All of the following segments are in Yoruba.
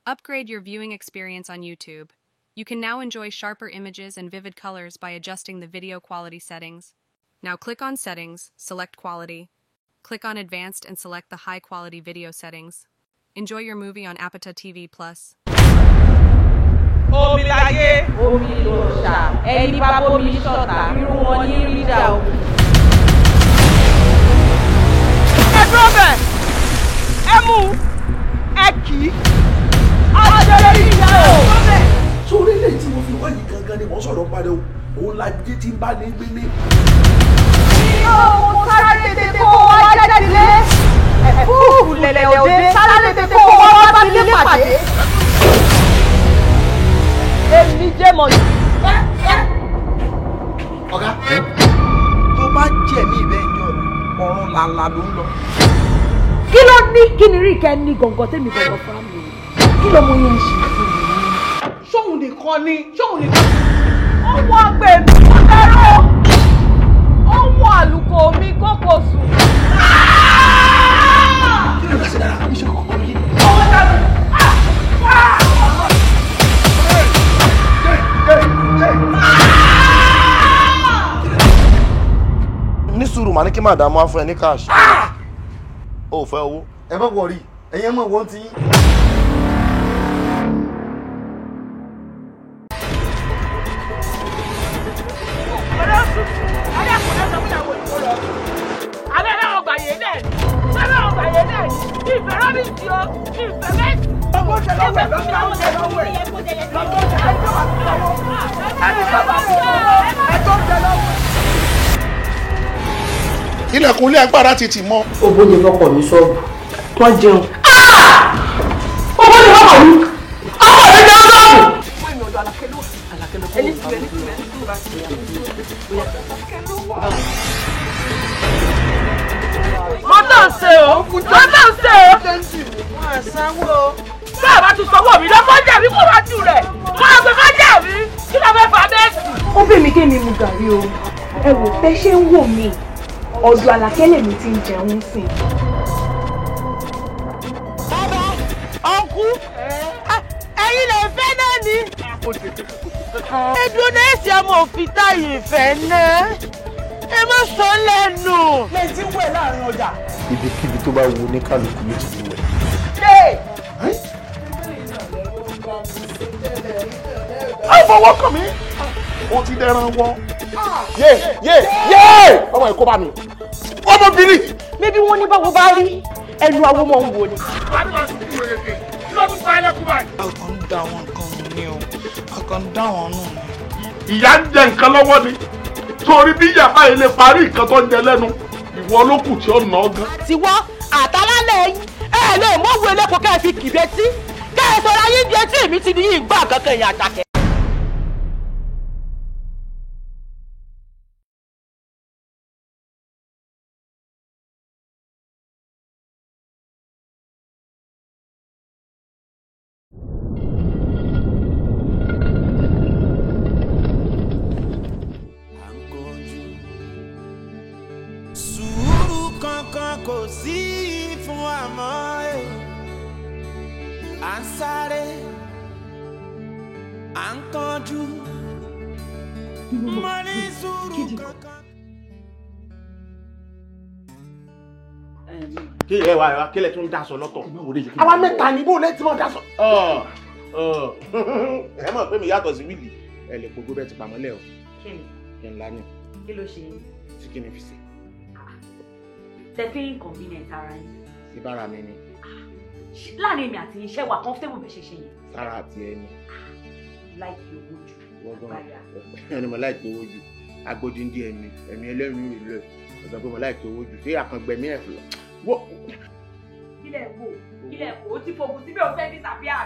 Upgrade your viewing experience on YouTube. You can now enjoy sharper images and vivid colors by adjusting the video quality settings. Now click on Settings, select Quality. Click on Advanced and select the High Quality Video settings. Enjoy your movie on Apata TV Plus. Omi láyé. Omi lòṣà, ẹni bá bómi ṣọ̀tá, irú wọn ní rí jà o. Ẹ dúró bẹ̀, ẹ mú, ẹ kì í, ajẹ́rẹ́ ìyá o. Sórí ilé tí mo fi wáyé gangan ni mo sọ̀rọ̀ padà o, òun la jẹ́ tí ń bá ní gbélé. Mo sáré tètè kó wá jáde lé, ẹ̀fúùfù lẹ̀lẹ̀ òde, sáré tètè kó wá bá mi lé pàdé. Èmi jẹ́ mọ̀ ní. Ọ̀gá, tó bá jẹ̀mí ìbẹ́ ìjọ mi, ọ̀run làlà ló ń lọ. Kí ló ní kí ni rí kẹ́ ní gọ̀ǹgọ̀ tèmi gọ̀ǹgọ̀ fúnra mi? Kí ló mú yẹn ṣe fún mi? Ṣóun nìkan ni, ṣóun nìkan. Ọmọ àgbẹ̀ mi kò dárò. Ọmọ àlùkò mi kókò sùn. Kí ló ń ṣe dára? Iṣẹ́ kọ̀ọ̀kan yìí. Ọwọ́ dànù. Ní sùúrù màá ní kí màdàmú á fún ẹ ní cash. O ò fẹ́ owó. Ẹ má wọrí, ẹ̀yin mọ̀ wọ́n ti yín. Ilẹ̀kùn ilé agbára ti tì mọ́. Owó ni fọkọ mi sọ́ọ̀bù. Wọ́n jẹun. Owó ni fọkọ mi. Ọkọ mi jẹun sọ́ọ̀bù. Mọ́tò ń ṣe o, mọ́tò ń ṣe o. Wọ́n á sanwó. Bá a bá tún sanwó mi lọ́kọ́ jẹ̀bi kó wájú rẹ̀. Kó o gbé kọ́ jẹ̀bi kí ló fẹ́ fà bẹ́ẹ̀ sí. Ó bẹ̀ mí kémi mu gàrí o. Ẹ wò bẹ́ ṣe ń wò mí. Ọ̀dọ̀ Àlàkẹ́ lèmi ti ń jẹun sìn. Bàbá, ọ̀nkú, ẹ̀yin lè fẹ́ náà ni. Ẹ̀dùn náà ṣe ọmọ òfin táyì ìfẹ́ náà. Ẹ má sọ lẹ́nu. Lẹ́yìn tí ń wẹ̀ láàrin ọjà. Ibikíbi tó bá wo ní kálukú ló ti fi wẹ̀. Á fọwọ́ kàn mí. Ó ti dẹran wọ. Yé yé yé! Ọmọ ẹ̀ kó bá mi. Ọmọbìnrin. Bébí wọ́n ní báwo bá rí ẹnu àwọn ọmọ ń wò ni. A kàn ń da àwọn nǹkan nù ni o, a kàn ń dá wọn nù ni. Ìyá ń jẹ nǹkan lọ́wọ́ ni. Torí bí ìyá báyìí lè parí nǹkan tó ń jẹ lẹ́nu, ìwọ ló kù tí ó nà ọ́ gan. Tiwọ́ àtàlálẹ̀ yín, ẹ lè mọ̀wé elépo kẹ́ ẹ fi kìbẹ́tì, kẹ́ ẹ sọ̀rọ̀ ayé di etí mi ti ní yín gbọ́ kankan ìyá àtàkẹ́. Kò sí fún àmọ́ ẹ̀ à ń sáré à ń kánjú mo ní sùúrù kankan. Kí ẹ wá kí lẹ tún daṣọ lọ́tọ̀ àwa mẹ́ta ni bó lẹ tí mo daṣọ. Ẹ mọ̀ pé mi yàtọ̀ sí wíìlì ẹ lè gbogbo bẹ́ẹ̀ ti pamọ́ lẹ́ o. Kí ni? Kí n lánìí. Kí ló ṣe yín? Tí kí ni fi ṣe? Tẹ fi inconvenient ara yín. Sí bára mi ni. Láàrin èmi àti iṣẹ́ wa comfortable bẹ́ẹ̀ ṣe ṣe yẹn. Sára àti ẹni. Láìkí owó jù. Ẹni mo láìkí owó jù. Agbódindi ẹ̀mí ẹ̀mí ẹlẹ́rìí ìlú ẹ̀. Mo sọ pé mo láìkí owó jù. Ṣé àkàngbẹ̀mí ẹ̀ fúlọ̀? Kílẹ̀ wò kílẹ̀ wò ó ti fògùn síbẹ̀ ó fẹ́ disappear.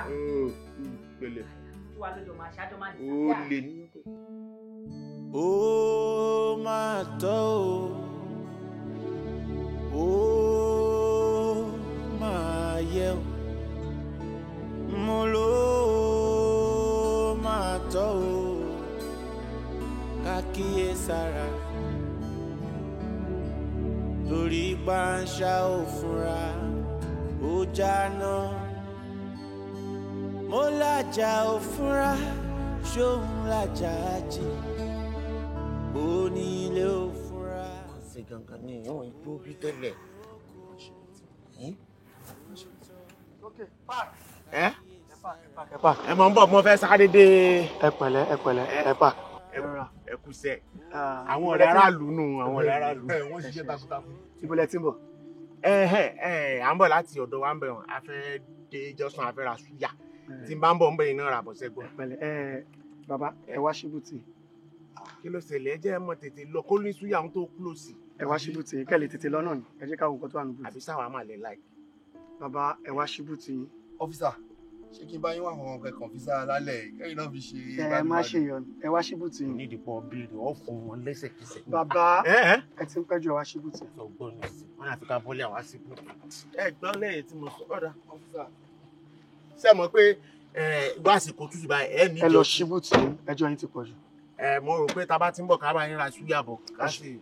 Pẹ̀lẹ́. Tiwa lójó máa ṣáájọ́ máa disappear. Ó lè ní. Ó máa tọ́ o. Ó máa yẹ o, mo ló máa tọ́ o, ká kíyè sára. Torí panṣá ò fúnra, ó jáná. Mo lájà ò fúnra, ṣóun lájà jì. Onílé ò fúnra. Ṣé gangan ni ìyọ̀n igbó bí tẹ́lẹ̀? Ẹ ẹ mọ̀ ń bọ̀, mo fẹ́ sáré dé. Ẹ pẹ̀lẹ́, ẹ pẹ̀lẹ́, ẹ park. Ẹ kúṣẹ́. Àwọn ọ̀rẹ́ aráàlú nù, àwọn ọ̀rẹ́ aráàlú. Wọ́n ṣiṣẹ́ takuntakun. Ibo lẹ ti ń bọ̀? À ń bọ̀ láti ọ̀dọ̀ wa ń bẹ̀ wọ́n, a fẹ́ dé Jọ́sán, a fẹ́ ra súyà. Tí n bá ń bọ̀ ń bẹ̀ iná ra bọ̀ sẹ́gbọ̀n. Pẹ̀lẹ́, ẹ bàbá, ẹ wá ṣíbùtì. Kí ló ṣẹlẹ̀? Ẹ jẹ́ ẹ mọ̀ tètè lọ kó ní súyà ń tó kúlòsì. Ẹ wá ṣíbùtì, kẹ́ lè tètè lọ́nà ni, ẹ jẹ́ ká wo nǹkan tó wà níbùtì. Àbí sáwà máa lè láì. Bàbá, ẹ wá ṣíbùtì yín. Ọ́físà, ṣé kí n bá yín wá àwọn ọ̀rẹ́ kan físà lálẹ́ kẹ́yìn náà fi ṣe. Ẹ má ṣe yọnu, ẹ wá ṣíbùtì yín. Onídìpọ̀ béèrè ọ̀ fún wọn lẹ́sẹ̀kẹsẹ̀. Bàbá, ẹ ti ń pẹ́jọ, ẹ wá ṣíbùtì. Ọgbọ́n ní sí wọn àfi ká bọ́lé àwa sí bùtì. Ẹ gbọ́ lẹ́yìn tí mo sọ ọ̀dà ọ́físà. Ṣé ẹ mọ̀ pé ìgbà àsìkò tútù báyìí ẹ ní. Ẹ lọ ṣíbùtì yín, ẹjọ́ yín ti pọ̀ jù. Ẹ mo rò pé tá a bá ti ń bọ̀ ká bá yín ra súyà bọ̀ ká sì.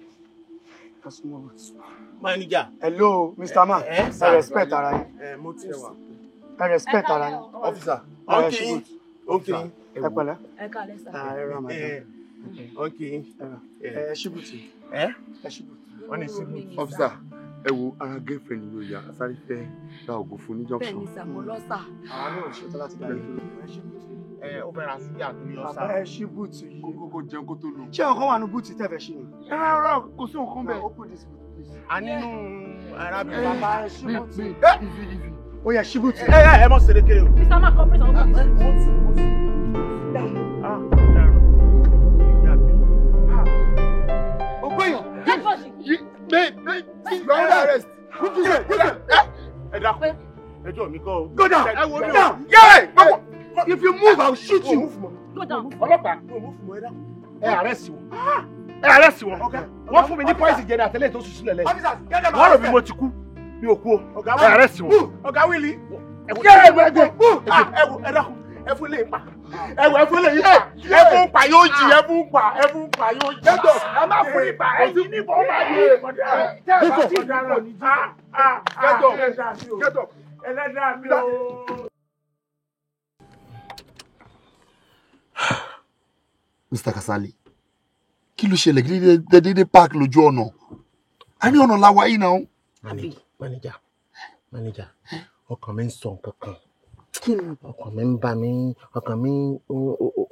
Manager. Hello, Mr. Man. Ẹ respect ara yín. Ẹ mo ti wà. Ẹ respect ara yín. Officer. Okay. Okay. Ẹ pẹ̀lẹ́. Ẹ káalẹ́ sà. Ẹ rà màdàm. Okay. Ẹ ṣíbùtì. Ẹ Ẹ ṣíbùtì. Wọ́n ní ṣíbùtì. Officer, ẹ wo ara girlfriend mi ò yá, sáré fẹ́ ra ògùn fún ní junction. Bẹ́ẹ̀ni sà, mo lọ sà. Àwọn náà ṣetán láti dá yín dúró. Ẹ ṣíbùtì. Ẹ ó fẹ́ ra súyà tó yọ sá. Bàbá, ẹ ṣíbùtì yìí. Kókó jẹun kó tó lò. Ṣé ọkàn wà ní bùtì tẹ́ fẹ́ ṣí ni? Rárá, kò sí nǹkan bẹ́ẹ̀. Open this boot, please. A nínú arábìnrin. Bàbá, ẹ ṣíbùtì. Easy, easy. Ó yẹ ṣíbùtì. Ẹ ẹ mọ̀ ṣeré kéré o. Mr. Man, cooperate on this. Mo ti mo ti. Ah, dàrú. Ìyá mi. Ògbóyàn. Babe, babe, you are under arrest. Ẹ dákun. Ẹjọ́ mi kọ́ o. Go down. Ẹ wo mi o. Down. Yeah! If you move, I will shoot you. Go down. Ọlọ́pàá. Ẹ arrest wọn. Ẹ arrest wọn. Wọ́n fún mi ní poison jẹ ní àtẹlẹ́yìn tó ṣùṣù lẹ̀lẹ́. Wọ́n rò bí mo ti kú. Mi ò kú o. Ẹ arrest wọn. Ọ̀gá Wílì. Ẹ Ẹ dákun. Ẹ fún lè pa. Ẹ wọ ẹ fún lè yí pa. Ẹ fún pa yóò jì. Ẹ fún pa. Ẹ fún pa yóò jì. Ẹ má fún ipa. Ẹ yí ní bọ́ máa yé. Get up. Get up. Ẹlẹ́dàá mi o. Mr. Kasali, kí ló ṣẹlẹ̀? Kí ló dédé park lójú ọ̀nà? A ní ọ̀nà làwa yìí náà. Manager, manager, ọkàn mi ń sọ nǹkan kan. Ọkàn mi ń bá mi, ọkàn mi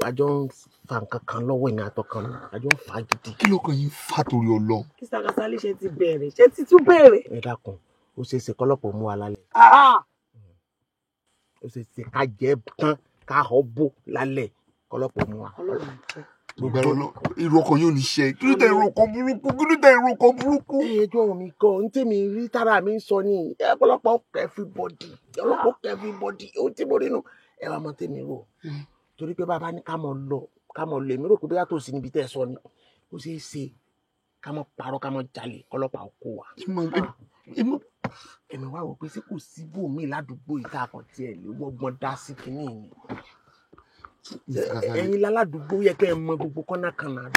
àjọ ń fa nǹkan kan lọ́wọ́ èmi àtọkàn mi, àjọ ń fa gidi. Kí ló kàn yín fà torí Ọlọ́run? Mr. Kasali, ṣe ti bẹ̀rẹ̀, ṣe ti tún bẹ̀rẹ̀. Ẹ dákun, ó ṣeé ṣe kọ́lọ́pọ̀ mú wa lálẹ́. Ó ṣeé ṣe ká jẹ tán ká họ bó lálẹ́ kọ́lọ́pọ̀ mú wa. Gbogbo irú ọkàn yóò ní ṣe. Kí ló dé irú ọkàn burúkú? Kí ló dé irú ọkàn burúkú? Ẹjọ́ mi kọ́ ní tèmi rí tára mi ń sọ ní ọ̀pọ̀lọpọ̀ everybody, ọ̀pọ̀lọpọ̀ everybody, ó tí mo rí nu ẹ wá mọ tèmi rò. Torí pé bàbá ní ká mọ̀ lọ, ká mọ̀ lọ, èmi rò pé bóyá tó sí níbi tẹ́ ẹ sọ ni. Ó ṣeé ṣe ká mọ̀ parọ́, ká mọ̀ jalè, kọ́lọ́pàá kó wa. Èmi wá wò pé sí kò síbòmíì ládùúgbò yìí tá a kàn tiẹ̀ lè wọ́gbọ́n dá sí kinní ni. Ẹ̀yin láládùúgbò yẹ kẹ́ ẹ mọ gbogbo kọ́nà kan náà.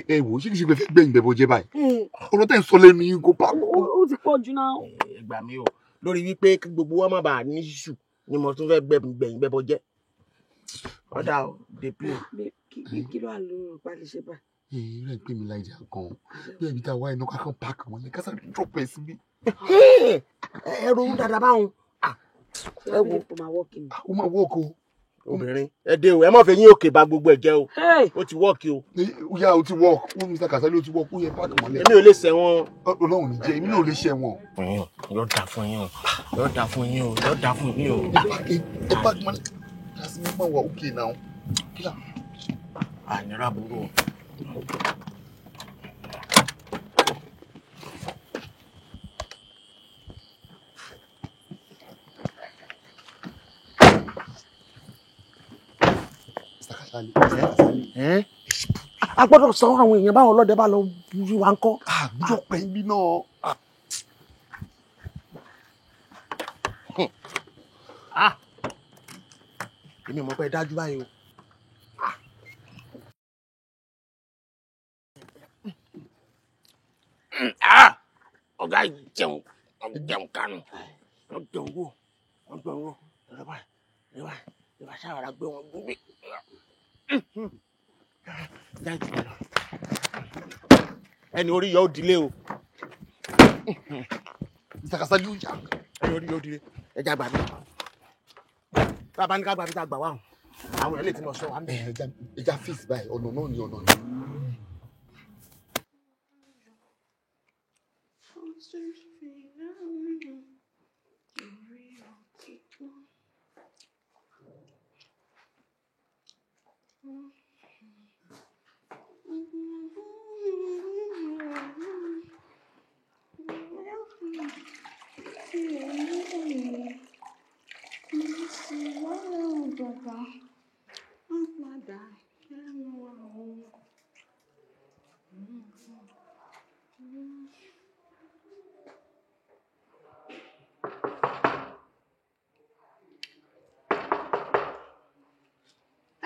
Ẹ wò ó, ṣé kìí ṣe pé fẹ́ gbẹ̀yìn bẹ̀bọ̀ jẹ́ báyìí? Ọ̀rọ̀ tẹ́ ń sọ lẹ́nu yín kò pa. Ó ti pọ̀ jù náà. Ẹ gbà mí o, lórí wípé kí gbogbo wa má bàa ní ṣíṣù ni mo tún fẹ́ gbẹ̀yìn bẹ̀bọ̀ jẹ́. Ọ̀dà o, dey play. Kí ló wà lórí pa lè ṣe báyìí? Èyí rẹ̀ ń pè mí láìjà gan-an. Bí ẹbí tá a wá iná kákan páàkì wọn ni ká sáré drop ẹ̀ síbí. Ẹ ronú dáadáa báwọn. Ẹ wo, ó máa wọ́ọ̀kì ni. Ó máa wọ́ọ̀kì o. Obìnrin ẹ dé o, ẹ má fẹ́ yín òkè bá gbogbo ẹ jẹ́ o. Ó ti wọ́ọ̀kì o. Ó yá, ó ti wọ́ọ̀kì. Ó Mr. Kasali, ó ti wọ́ọ̀kì. Ó yẹ páàkì mọ́lẹ̀. Èmi ò lè ṣẹ̀wọ̀n. Ọlọ́run ní jẹ́, èmi náà ò lè ṣẹ̀wọ̀n. Yóò dà fún yín o, yóò dà fún yín o, yóò dà fún yín o. Ẹ páàkì mọ́lẹ̀. Kásí mi máa wà òkè náà. Kí là? Ànírà burú o. A gbọ́dọ̀ sọ àwọn èèyàn báwọn ọlọ́dẹ bá lọ rí wa ń kọ́. Àgbọ́dọ̀ pẹ́ ibi náà. Èmi mọ̀ pé dájú báyìí o. Ọ̀gá jẹun, jẹun kanu, jẹun wo, jẹun wo, ẹ̀rọ báyìí, ẹ̀rọ báyìí, Ìwà ṣàwárà gbé wọn gbé. Ẹni orí yọ ó dilé o. Mr. Kasali ó yà. Ẹni orí yọ ó dilé. Ẹja gbà mí. Bàbá ní ká gbà mí tá a gbà wá o. Àwọn èèyàn lè ti mọ sọ wa ń bẹ. Ẹja fíìsì báyìí, ọ̀nà náà ni ọ̀nà ni.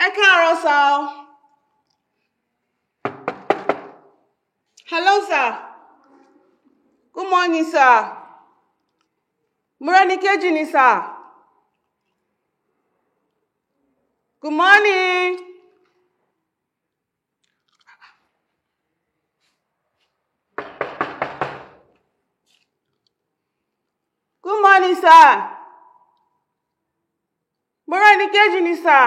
Ẹ káàárọ̀ sir o. Hello sir. Good morning sir. Morenikeji ni sir. Good morning. Good morning sir. Morenikeji ni sir.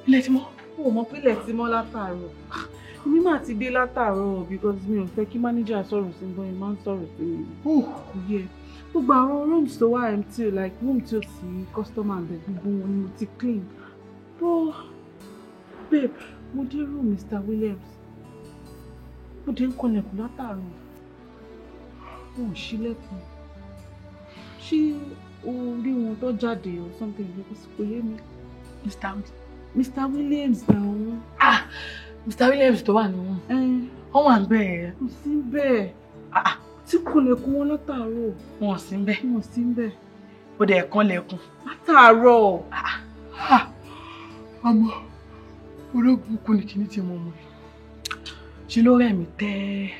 Ilẹ̀ ti mọ́. O mọ̀ pé ilẹ̀ ti mọ́ látàárọ̀. Èmi máa ti dé látàárọ̀ because mi ò fẹ́ kí manager sọ̀rọ̀ sí mi, bọ́n máa ń sọ̀rọ̀ sí mi. Kò yẹ. Gbogbo àwọn rooms tó wà empty, like room tí ó sì customer bẹ̀ gbogbo wọn ni mo ti clean. But babe, mo dé room Mr. Williams. Mo dé ń kanlẹ̀kùn látàárọ̀. Wọn ò ṣílẹ̀kùn. Ṣé o rí wọn tó jáde or something? Because kò yé mi. Mr. Williams náà. Ah, Mr. Williams tó wà ní wọn. Wọ́n wà ń bẹ̀. Kò sí bẹ́ẹ̀. Tí kò lẹ̀kùn wọn látàárọ̀. Wọn ò sí ń bẹ̀. Wọn ò sí ń bẹ̀. Ó dẹ̀ kán lẹ̀kùn. Látàárọ̀. Ọmọ ológun kú ni kíní tí mo mú. Ṣé ló rẹ̀ mí tẹ́?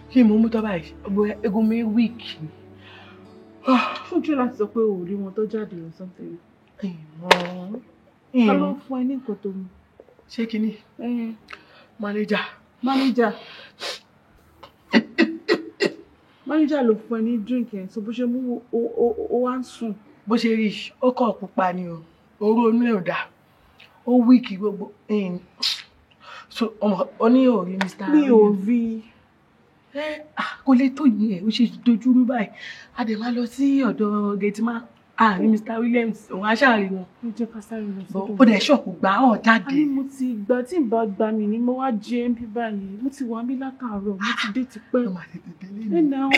Kí ni mo mú tọ́ báyìí? Egun mi weak ni. Ṣojú láti sọ pé o ò rí wọn tó jáde or something. Ìmọ̀. Ta ló fún ẹ ní nǹkan tó mu? Ṣé kíní? Manager. Manager. Manager ló fún ẹ ní drink yẹn, so bó ṣe mú o wá ń sùn. Bó ṣe rí, ó kọ̀ pupa ni o, oró inú ẹ̀ ò dáa, ó wíìkì gbogbo. So ó ní ò rí Mr. Mi ò rí. Kò lè tó yìí ẹ̀, ó ṣe dojúrú báyìí. A dẹ̀ máa lọ sí ọ̀dọ̀ Gateman. Àárín Mr. Williams, òun aṣáàrí wọn. Ó jẹ́ ká sáré lọ sọ́dọ̀. Ó dẹ̀ ṣọ̀kù gbà ọ̀ jáde. A ní mo ti gbà tí n bá gbà mí ni mo wá jẹ ń bí báyìí. Mo ti wà ń bí látàárọ̀, mo ti dé tipẹ́. Ó máa tètè délé ni. Ẹ nà ó.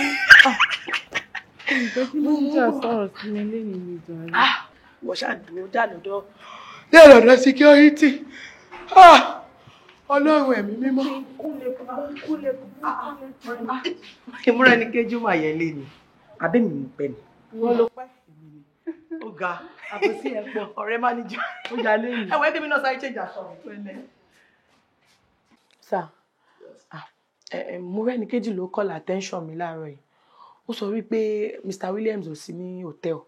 Ìgbẹ́ tí mo ń jà sọ̀rọ̀ sí mi lẹ́yìn mi jàre. Wọ́n ṣàdúró dà lọ́dọ̀. Dé lọ́dọ̀ security. Ọlọ́run ẹ̀mí mímọ́. Ìmúra ẹni kejì wà yẹn lé ni. Àbẹ́mi mo pẹ́ ni. Wọ́n ló pẹ́. Ó ga àbòsí ẹ pọ̀ ọ̀rẹ́ máníjà ó jà lẹ́yìn. Ẹ̀wọ̀n ẹ̀dẹ́mi náà sáré change aṣọ mi pẹ̀lẹ́. Sir, Morenikeji ló call attention mi láàárọ̀ yìí. Ó sọ wípé Mr. Williams ò sí ní hòtẹ́ẹ̀lì.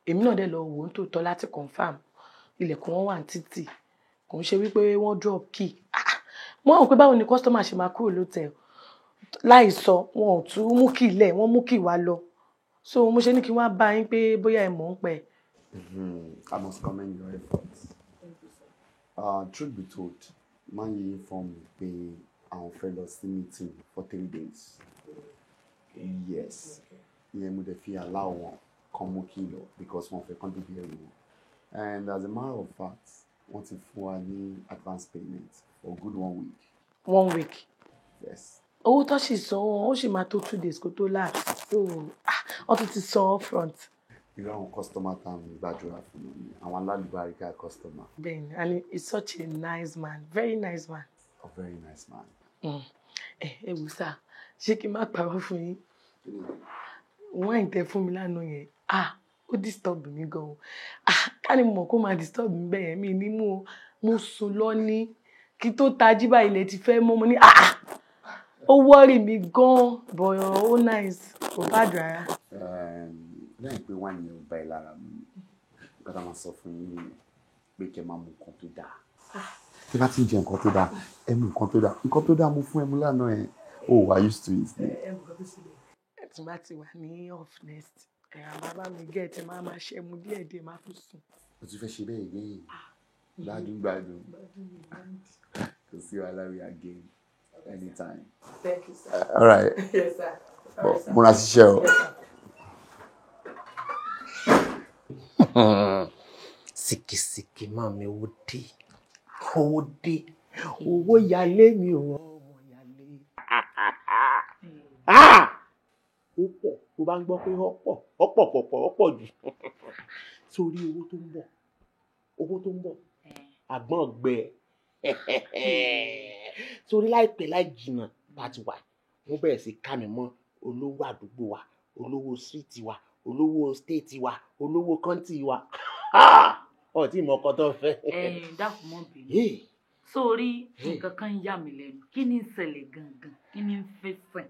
Èmi náà dẹ̀ lọ wò ó tòótọ́ láti confirm. Ilẹ̀kùn wọn wà ní títì. Kò ń ṣe wípé wọ́n drop key. Wọ́n rò pé báwo ni customer ṣe máa kúrò lótẹ̀ láì sọ, wọn ò tún mú key lẹ̀, wọ́n mú key wá lọ. So mo ṣe ní kí wọ́n bá yín pé bóyá ẹ mọ̀ ń pẹ́. I must commend your efforts. Truth be told, man yìí inform me pé àwọn fẹ́ lọ sí meeting for 3 days. Yes. Ìyẹn mo dẹ̀ fi allow wọn kan mú key lọ because wọ́n fẹ́ kán débi ẹrù wọn. And as a matter of fact, wọ́n ti fún wa ní advance payment for good one week. One week? Yes. Owó tó sì san, ó sì máa tó 2 days kó tó lapse. So wọ́n tún ti san upfront. Irú àwọn customer tá à ń gbàdúrà fún wọn ni àwọn alálùbáríkà customer. Bẹ́ẹ̀ni, and he's such a nice man, very nice man. A very nice man. Ẹ wò sá, ṣé kí n má parọ́ fún yín? Wine tẹ fún mi lánàá yẹn, ah, ó disturb mi gan o. Ah, ká ní mo mọ̀ kó máa disturb mi bẹ́ẹ̀ yẹn, mi ní mo sùn lọ ní kí tó tají báyìí ilẹ̀ ti fẹ́ mọ́. Mo ní ah, ó worry mi gan, but ó nice, kò bad rárá. Lẹ́yìn pé wine yẹn ò bá ẹ lára mu, nǹkan tá a máa sọ fún yín nìyẹn pé kẹ́ máa mu nǹkan tó dáa. Tí bá ti ń jẹ nǹkan tó dáa, ẹ mu nǹkan tó dáa. Nǹkan tó dáa mo fún ẹ mu lánàá yẹn, ó wà used to it ni. Ẹ nǹkan tó ṣẹlẹ̀, tí n bá ti wà ní off next, ẹ̀ àwọn bàbá mi get ẹ̀ máa ṣe mu díẹ̀ díẹ̀, máa fi sùn. O tún fẹ́ ṣe bẹ́ẹ̀ again? Gbádùn gbádùn. Kò sí wàhálà, we are game anytime. Thank you, sir. All right. Yes, sir. But múra síṣẹ́ o. Yes, sir. Sìkìsìkì máa mi, owó dé, owó dé, owó yálé mi ò, ọmọ yálé. Ó pọ̀ tó bá ń gbọ́ pé ó pọ̀, ó pọ̀ pọ̀ pọ̀, ó pọ̀ jù. Sórí owó tó ń bọ̀, owó tó ń bọ̀, àgbọ̀n gbẹ. Sórí láìpẹ́ láì jìnnà bá ti wà, wọ́n bẹ̀rẹ̀ sí ká mi mọ́ olówó àdúgbò wa, olówó street wa, olówó state wa, olówó country wa. Ọ̀ tí mo kọ́ tó fẹ́. Ẹ̀yin dákun mọ́ bínú. Sórí nǹkan kan ń yà mí lẹ́nu. Kí ni ń ṣẹlẹ̀ gangan? Kí ni ń fẹsẹ̀?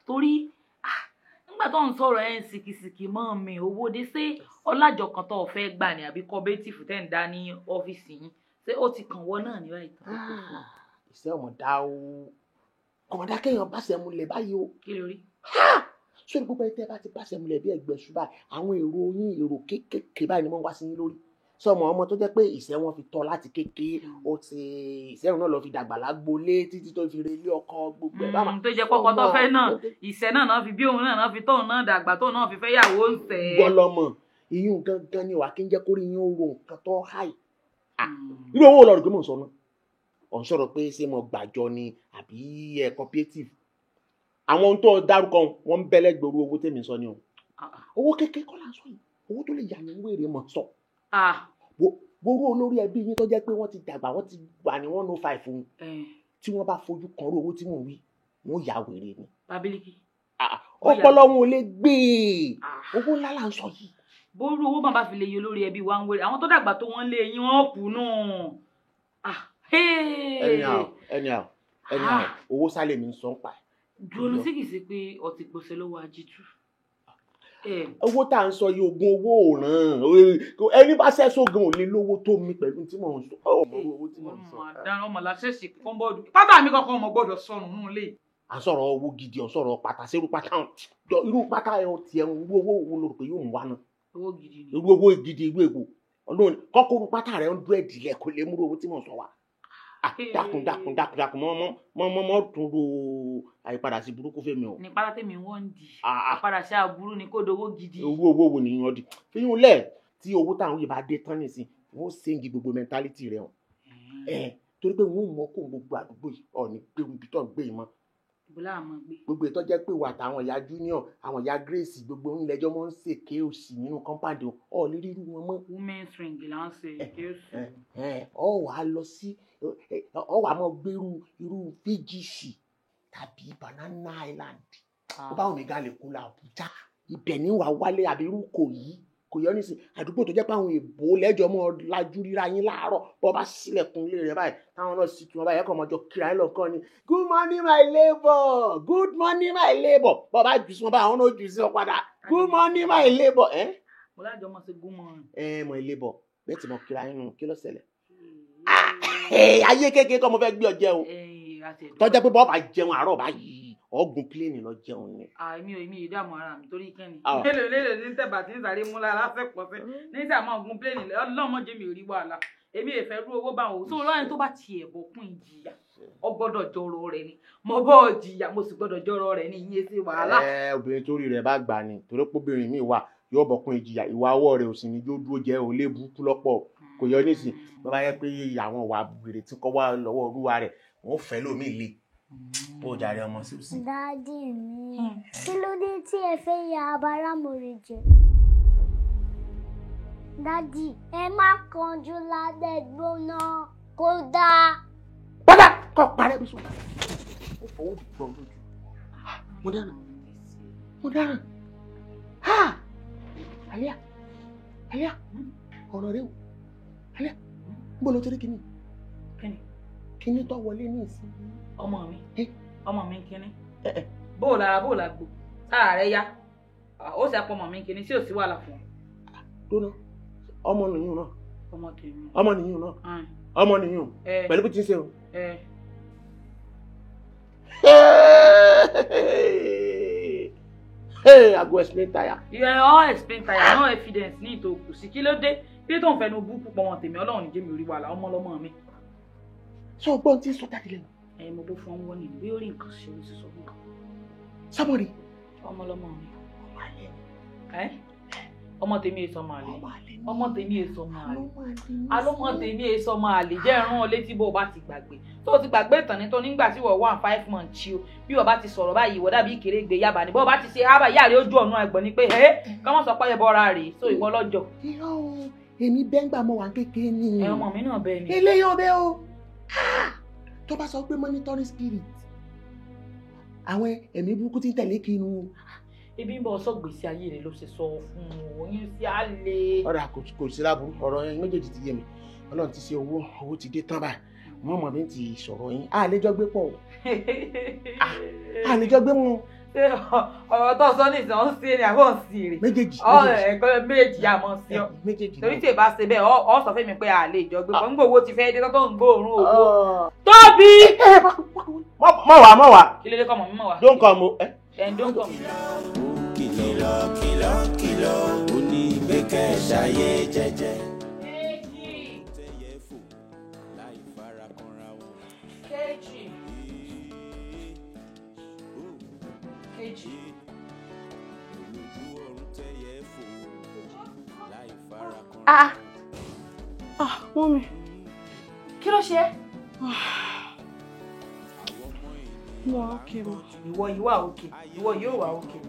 Torí nígbà tó ń sọ̀rọ̀ ẹ̀ ń sìkìsìkì mọ́ mi, owó dé, ṣé ọlájọ kan tó fẹ́ gbà ní àbí cooperative tẹ́ ń dá ní ọ́fíìsì yín, ṣé ó ti kàn wọ́ náà ní báyìí tán? Ìṣe ọmọdá o, kọ̀mọ̀dá kéèyàn bá ṣe múlẹ̀ báyìí o. Kí ló rí? Sórí gbogbo ẹni tẹ́ bá ti bá ṣe múlẹ̀ bí ẹgbẹ́ ṣùgbọ́n àwọn èrò yín, èrò kéékèèké báyìí ni wọ́n wá sí yín lórí. Sọmọ ọmọ tó jẹ́ pé ìṣẹ́ wọn fi tọ́ láti kékeré, ó ti ìṣẹ́ náà lọ fi dàgbà lágbolé títí tó fi relé ọkọ, gbogbo ẹ̀ bá máa. Tó jẹ́ pọ́kọ tó fẹ́ náà, ìṣẹ́ náà náà fi bí òun náà náà fi tóun náà dàgbà, tóun náà fi fẹ́ yàwó ń sẹ́. Gbọ́lọ́mọ ìyún gangan ni wà kí n jẹ́ kórìí yín ó ro nǹkan tó háì. Irú owó lọ́rùn pé mò ń sọ náà, ọ̀ ń sọ̀rọ̀ pé ṣé mo gbàjọ ni àbí ẹ̀ cooperative. Àwọn ohun tó dárúkọ wọn ń bẹ́lẹ̀ gbòòrò owó tèmi sọ ni o. Owó kékeré kọ́ là ń sọ yìí, owó tó lè yà ní wèrè mọ̀ sọ. Gbogbo olórí ẹbí yín tó jẹ́ pé wọ́n ti dàgbà, wọ́n ti wà ní 105 fún tí wọ́n bá fojú kan rú owó tí mò ń wí, wọ́n yà wèrè ni. Babiliki. Ọpọlọ wọn ò lè gbé e, owó ńlá là ń sọ yìí. Bórú owó bàbá fi lè yọ olórí ẹbí wa ń wèrè, àwọn tó dàgbà tó wọ́n lé yín, wọ́n kú náà. Anyhow, anyhow, anyhow, owó sálẹ̀ mi ń sọ ń pa. Dùnú sí kìí ṣe pé ọtí gbọ̀sẹ̀ lọ́wọ́ ajíjú. Owó tá à ń sọ yìí, oògùn owó ò ràn ẹni bá ṣẹ́sọ gan ò lè lówó tó mi pẹ̀lú tí mò ń sọ. Owó tí mò ń sọ. Ọmọ làṣẹṣì kọ́ńbọ́ọ̀dù pátá mi kankan ọmọ gbọ́dọ̀ sọnù nínú ilé. À ń sọ̀rọ̀ owó gidi, ọ̀ sọ̀rọ̀ pátá sẹ́rù pátá irú pátá ẹ̀ tiẹ̀, irú owó wo ló rò pé yóò mú wa náà? Owó gidi ni. Irú owó gidi, irú ègbò ọlọ́run kọ́kọ́rú pátá rẹ̀ ń dúró ẹ̀dìlẹ̀ kò lè múrú owó tí mò ń sọ wa. Dákun dákun dákun dákun, mọ mọ mọ mọ tún ro àyípadà sí burúkú fèmí o. Ní pátá tèmi wọ́n ń di àpadà sí aburú ni kó dowó gidi. Owó owó wo nìyẹn di fíyún lẹ̀ tí owó táwọn yìí bá dé tán nìsín, wọ́n ṣéǹgì gbogbo mentality rẹ̀ hàn ẹ̀ torí pé wọ́n mọ̀ kó gbogbo àdúgbò yìí ọ̀ ní gbé ibi tó ń gbé yìí mọ́. Gbogbo ìtọ́ jẹ́ pé wà táwọn ìyá Junior, àwọn ìyá Grace, gbogbo ńlẹ́jọ́ mọ́ ń ṣèké òsì nínú compound ọ̀ lè rírú wọn mọ́. Women's ring là ń ṣe èké òsì. Ọ wàá lọ sí, ọ wàá mọ gbèrú irú VGC tàbí Banana Island, ó bá wọn ga lè kó la Àbújá, ibẹ̀ ní wàá wálé àbí irú kò yí kò yọ nísìn àdúgbò tó jẹ́ pé àwọn èèbó lẹ́jọ́ mọ́ lajú ríra yín láàárọ̀, bọ́ bá sílẹ̀kùn ilé rẹ̀ báyìí táwọn náà sì tún wọn báyìí, ẹ̀kọ́ ọmọjọ kíra yín lọ́kàn ni good morning my neighbor, good morning my neighbor. Bọ́ bá jù sí wọn báyìí, àwọn náà jù sí wọn padà, good morning my neighbor. Mo lájọ mọ̀ sí good morning. Ẹ mọ̀ neighbor bẹ́ẹ̀ tí mo kíra yín nù, kí ló ṣẹlẹ̀? Ayé kékeré kọ́ mo fẹ́ gbé ọ jẹ o. Tọ́jà pé bọ́ọ̀ bá jẹun àárọ̀ báyìí, ọ̀gùn pílẹ̀nì lọ jẹun ni. Àmì ò èmi ìdààmú ara mi torí kẹ́ni. Mélòó mélòó ní tẹ̀bà tí ń sáré mú lára lásìkò sí. Ní sàmọ́ ọ̀gùn pílẹ̀nì ọlọ́mọdé mi ò rí wàhálà. Èmi ò fẹ́ rú owó bá wọn. So lọ́yìn tó bá tiẹ̀ bọ̀ kún ìjìyà, ọ gbọ́dọ̀ jọrọ rẹ̀ ni. Mo bọ́ jìyà, mo sì gbọ́dọ̀ jọrọ rẹ̀ ni ìyẹn ṣe wàhálà. Ẹ obìnrin tó rí rẹ̀ bá gbà ni, torí pé obìnrin mi wà yóò bọ̀kún ìjìyà, ìwà ọwọ́ rẹ̀ ò sì ní jó dúró jẹ́ ò lé burúkú lọ́pọ̀. Kò yọ nísìn, bó bá yẹ pé àwọn ìwà wèrè tí kọ́ wá lọ́wọ́ olúwa rẹ̀, wọ́n fẹ́ lómi le. Bó jàre ọmọ sí. Dádì mi, kí ló dé tí ẹ fẹ́ ya abáramọ̀rẹ̀ jẹ? Dádì, ẹ má kanjú lábẹ́ gbóná, kó dáa. Padà kọ́ parẹ́ bí sùn. Ó fọwọ́ gbọ́ lójú. Mo dára. Mo dára. Ha! Àlíyá. Àlíyá. Ọ̀rọ̀ rẹ o. Àlíyá. Ń bọ̀ lọ torí kìíní. Kíni? Kíní tó wọlé ní ìsìn. Ọmọ mi. Ọmọ mi kíní. Bó o lára bó o lágbo. Sára rẹ yá. Ó sì apọ̀ ọmọ mi kíní sí ò sí wàhálà fún ọ. Dúró. Ọmọ nìyún náà. Ọmọ tèmi. Ọmọ nìyún náà. Ọmọ nìyún. Pẹ̀lú bí ti ń ṣe o. Hey, I go explain tire. You all explain tire, no evidence ní ìtòkù sí. Kí ló dé? Bí tó ń fẹnu bú púpọ̀ wọn tèmi, Ọlọ́run ní jẹ́ mi ò rí wàhálà, ọmọ lọ́mọ mi. Sọ ọgbọ́n tí ń sọ jáde lẹ́nu. Ẹ mo bó fún ọwọ́ ni, bí ó rí nǹkan ṣe ó sì sọ fún kan. Sábọ̀dì. Ọmọ lọ́mọ mi. Ọmọ àlè ni. Ọmọ tèmi èso ọmọ àlè. Ọmọ tèmi èso ọmọ àlè. Alọ́mọ tèmi èso ọmọ àlè jẹ́ ìran ọ létí bó o bá ti gbàgbé. Tó o ti gbàgbé ìtàn ní tó nígbà tí wọ́n wà 5 months o. Bí wọ́n bá ti sọ̀rọ̀ báyìí, ìwọ dàbí ìkéré gbé yaba ni. Bó o bá ti ṣe ábà yára ojú ọ̀nà ẹ̀gbọ́n ni pé ẹ́ kọ́mọ́ sọ pé ẹbọra rèé so ìwọ lọ́jọ́. Irọ́ o, èmi bẹ́ngbà mo wà kékeré ni. Ẹ ọmọ mi náà bẹ́ẹ̀ ni. Eléyìí ọbẹ̀ o. Tó bá sọ pé monitoring spirit, àwọn ẹ̀mí burúkú ti ń tẹ̀lé kí inú. Ibi ń bọ̀ sọ gbèsè ayé rẹ̀ ló ṣe sọ fún un, oyún sí àlè. Ọ̀rọ̀ kò sí láburú, ọ̀rọ̀ yẹn méjèèjì ti yé mi. Ọlọ́run ti ṣe owó, owó ti dé tán báyìí. Wọ́n mọ̀ bí n ti sọ̀rọ̀ yín. A lè jọ gbé pọ̀ o. A lè jọ gbé wọn. Ọ̀rọ̀ tó sọ ní ìsàn ń sí ni àbọ̀ ń sí rè. Méjèèjì. Ẹ̀kọ́ méjèèjì yà mọ̀ sí ọ. Torí tí ì bá ṣe bẹ́ẹ̀, ọ sọ fún mi pé a lè jọ gbé pọ̀. Nígbà owó ti fẹ́ dé tó ń gbóòórùn owó. Tóbi! Mọ̀ wá, mọ̀ wá. Kí ló dé kọ́ mọ̀ mí mọ̀ wá? Don't come o. Ẹ̀ don't come. Kìlọ̀ kìlọ̀ kìlọ̀ ó ní pé kẹ́ ṣayé jẹ́jẹ́. Kejì. Kejì. Ah! Ah, mọ́mi. Kí ló ṣe? Mo wà okay ma. Ìwọ yìí wà okay. Ìwọ yìí ò wà okay.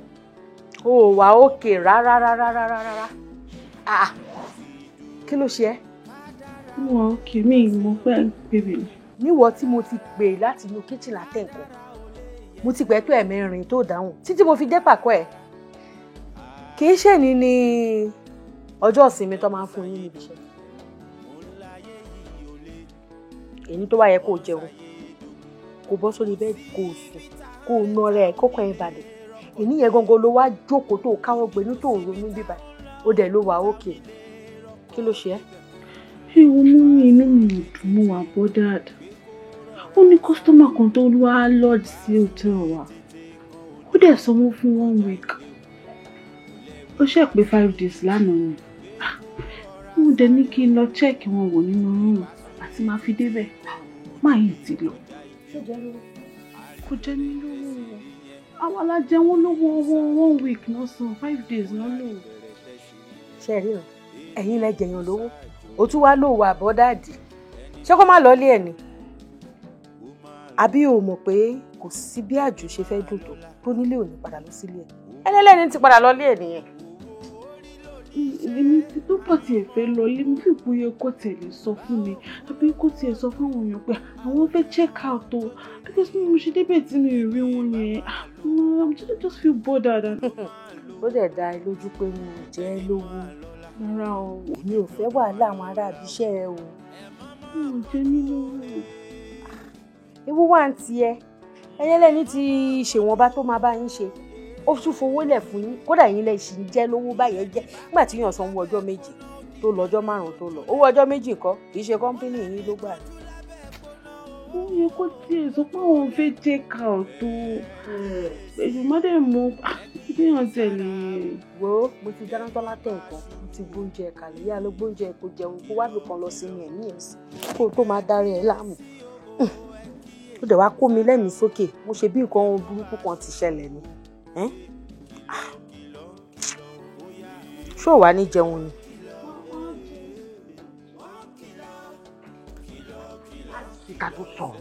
O wà okay rárá rárá rárá rárá. Ah! Kí ló ṣe ẹ́? Mo wà okay, mi mọ̀ pé pè mí. Níwọ tí mo ti pè láti inú kitchen látẹ̀kọ́. Mo ti pẹ́ tó ẹ̀mẹrin tó dáhùn títí mo fi dé pàkọ́ ẹ̀. Kì í ṣèní ni ọjọ́ ìsinmi tó máa ń fún yín níbi iṣẹ́. Èyí tó wá yẹ kó o jẹun, kó bọ́ sórí bẹ́ẹ̀dì, kó o sùn, kó o nà rẹ̀ kókó ẹ̀ balẹ̀. Èní yẹn gangan ló wá jókòó tó káwọ́ gbénú tó ronú bíbá. Ó dẹ̀ ló wà ókè. Kí ló ṣe ẹ́? Ewu mú mi, inú mi ò dùn, mo wà bothered. Ó ní kọ́sítọ́mà kan tó wá lodge sí hotel wa. Ó dẹ̀ sanwó fún 1 week. Ó ṣe pé 5 days lánàá ni. Mo dẹ̀ ní kí n lọ check wọn wò nínú room àti máa fi débẹ̀. Máa yìí ti lọ. Kò jẹ́ ní lówó. Àwa la jẹ wọ́n lówó owó 1 week náà san 5 days náà lò. Ṣé ẹ ríran? Ẹ̀yin lẹ jẹ̀yàn lówó. O tún wá lò wà bọ́dàdì. Ṣé kó má lọ ilé ẹ̀ ni? Àbí o mọ̀ pé kò sí bí àjò ṣe fẹ́ dùn tó nílé ò ní padà lọ sílé ẹ̀. Ẹlẹ́lẹ́ni ti padà lọ ilé ẹ̀ nìyẹn. Èmi tó pọ̀ tiẹ̀ fẹ́ lọ ilé, mo fi ìpòyè kó tiẹ̀ lè sọ fún mi àbí kó tiẹ̀ sọ fún àwọn èèyàn pé àwọn fẹ́ check out o because mo ṣe débẹ̀ tí mi ò rí wọn yẹn, I just feel bothered. Ó dẹ̀ dá ẹ lójú pé mo ò jẹ́ lówó. Rárá o. Èmi ò fẹ́ wàhálà àwọn ará ibiṣẹ́ ẹ o. Mi ò jẹ́ mí lówó. Ewu wà ń tiẹ̀. Ẹyẹlẹ́ni ti ṣèwọ̀nba tó máa bá yín ṣe. Ó tún fowó lẹ̀ fún yín, kódà yín lẹ ṣì ń jẹ́ lówó báyẹn jẹ́ nígbà tí yàn sanwó ọjọ́ méje tó lọ ọjọ́ márùn-ún tó lọ. Owó ọjọ́ méjì kọ́, kì í ṣe kọ́ńpínì yín ló gbà ní. Ó yẹ kó tiẹ̀ sọ pé òun fẹ́ check out tó. Èyí má dẹ̀ mú kéèyàn tẹ̀lé. Wo, mo ti dáná tán látẹ̀ nǹkan, mo ti gbóúnjẹ kalẹ̀, yá ló gbóúnjẹ kó jẹun kó wábì kan lọ sí mi ẹ̀ ní ẹ̀sìn kó o tó máa darí ẹ̀ láàmú. Ó dẹ̀ wá kó mi lẹ́mìí sókè, mo ṣe bí nǹkan burúkú kan ti ṣẹlẹ̀ ni. Ṣé ò wá ní jẹun ni? Ká tó sọ̀rọ̀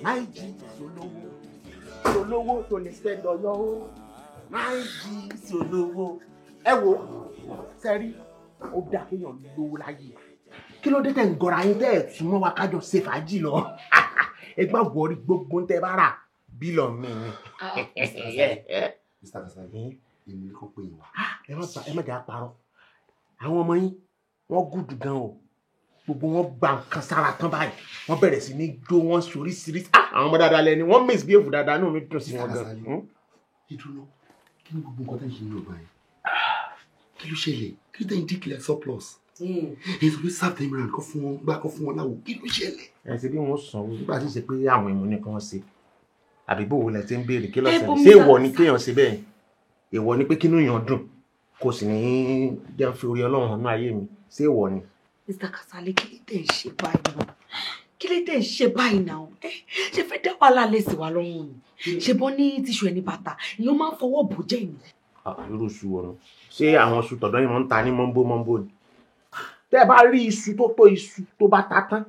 máì jí solówó solówó tó lè spend ọyọ́ ó máì jí solówó. Ẹ wo sẹ́rí, ó dá kéèyàn lówó láyé. Kí ló dé tẹ̀ ń gọra yín tẹ́ ẹ̀ tún mọ́ wa kájọ ṣe fàájì lọ? Ẹ gbà wọrí gbogbo tẹ́ bá rà bílọ̀ mi ni. Mr. Kasali, èmi kò pè yín wá. Ẹ má jà parọ́, àwọn ọmọ yín wọ́n gùdù gan o. Gbogbo wọn gba nǹkan sára tán báyìí, wọ́n bẹ̀rẹ̀ sí ní jó, wọ́n soríṣiríṣi. Àwọn ọmọ dáadáa lẹni, wọ́n misbehave dáadáa, inú mi dùn sí wọn gan. Ìdúró, kí ni gbogbo nǹkan tẹ́ ń ṣe ní ọgbà yẹn? Kí ló ṣẹlẹ̀? Kí ló tẹ́ ń declare surplus? Èyí tó fi serve them round kọ́ fún wọn gbá kọ́ fún wọn láwo, kí ló ṣẹlẹ̀? Ẹ ṣe bí wọ́n sanwó nígbà tí ṣe pé àwọn ìmú nìkan ṣe. Àbí bò wo lẹ ti ń béèrè kí ló ṣẹlẹ̀? Ṣé ìwọ ni kéèyàn ṣe bẹ́ẹ̀? Ìwọ ni pé kínú èèyàn dùn kò sì ní jẹ́ fi orí Ọlọ́run hàn ní ayé mi. Ṣé ìwọ ni? Mr. Kasali, kí ló tẹ̀ ń ṣe báyìí náà? Kí ló tẹ̀ ń ṣe báyìí náà? Ṣe fẹ́ dá wàhálà lẹ́sìn wa lọ́rùn ni? Ṣe bọ́ ní tíṣù ẹni bàtà, ìyẹn máa ń fọwọ́ bò jẹ́ ìní. Irú iṣu wo ni? Ṣé àwọn iṣu tọ̀dọ̀ yìí máa ń ta ní mọ́ńbó mọ́ńbó ni? Tẹ́ ẹ bá rí iṣu tó tó iṣu tó bá ta tán,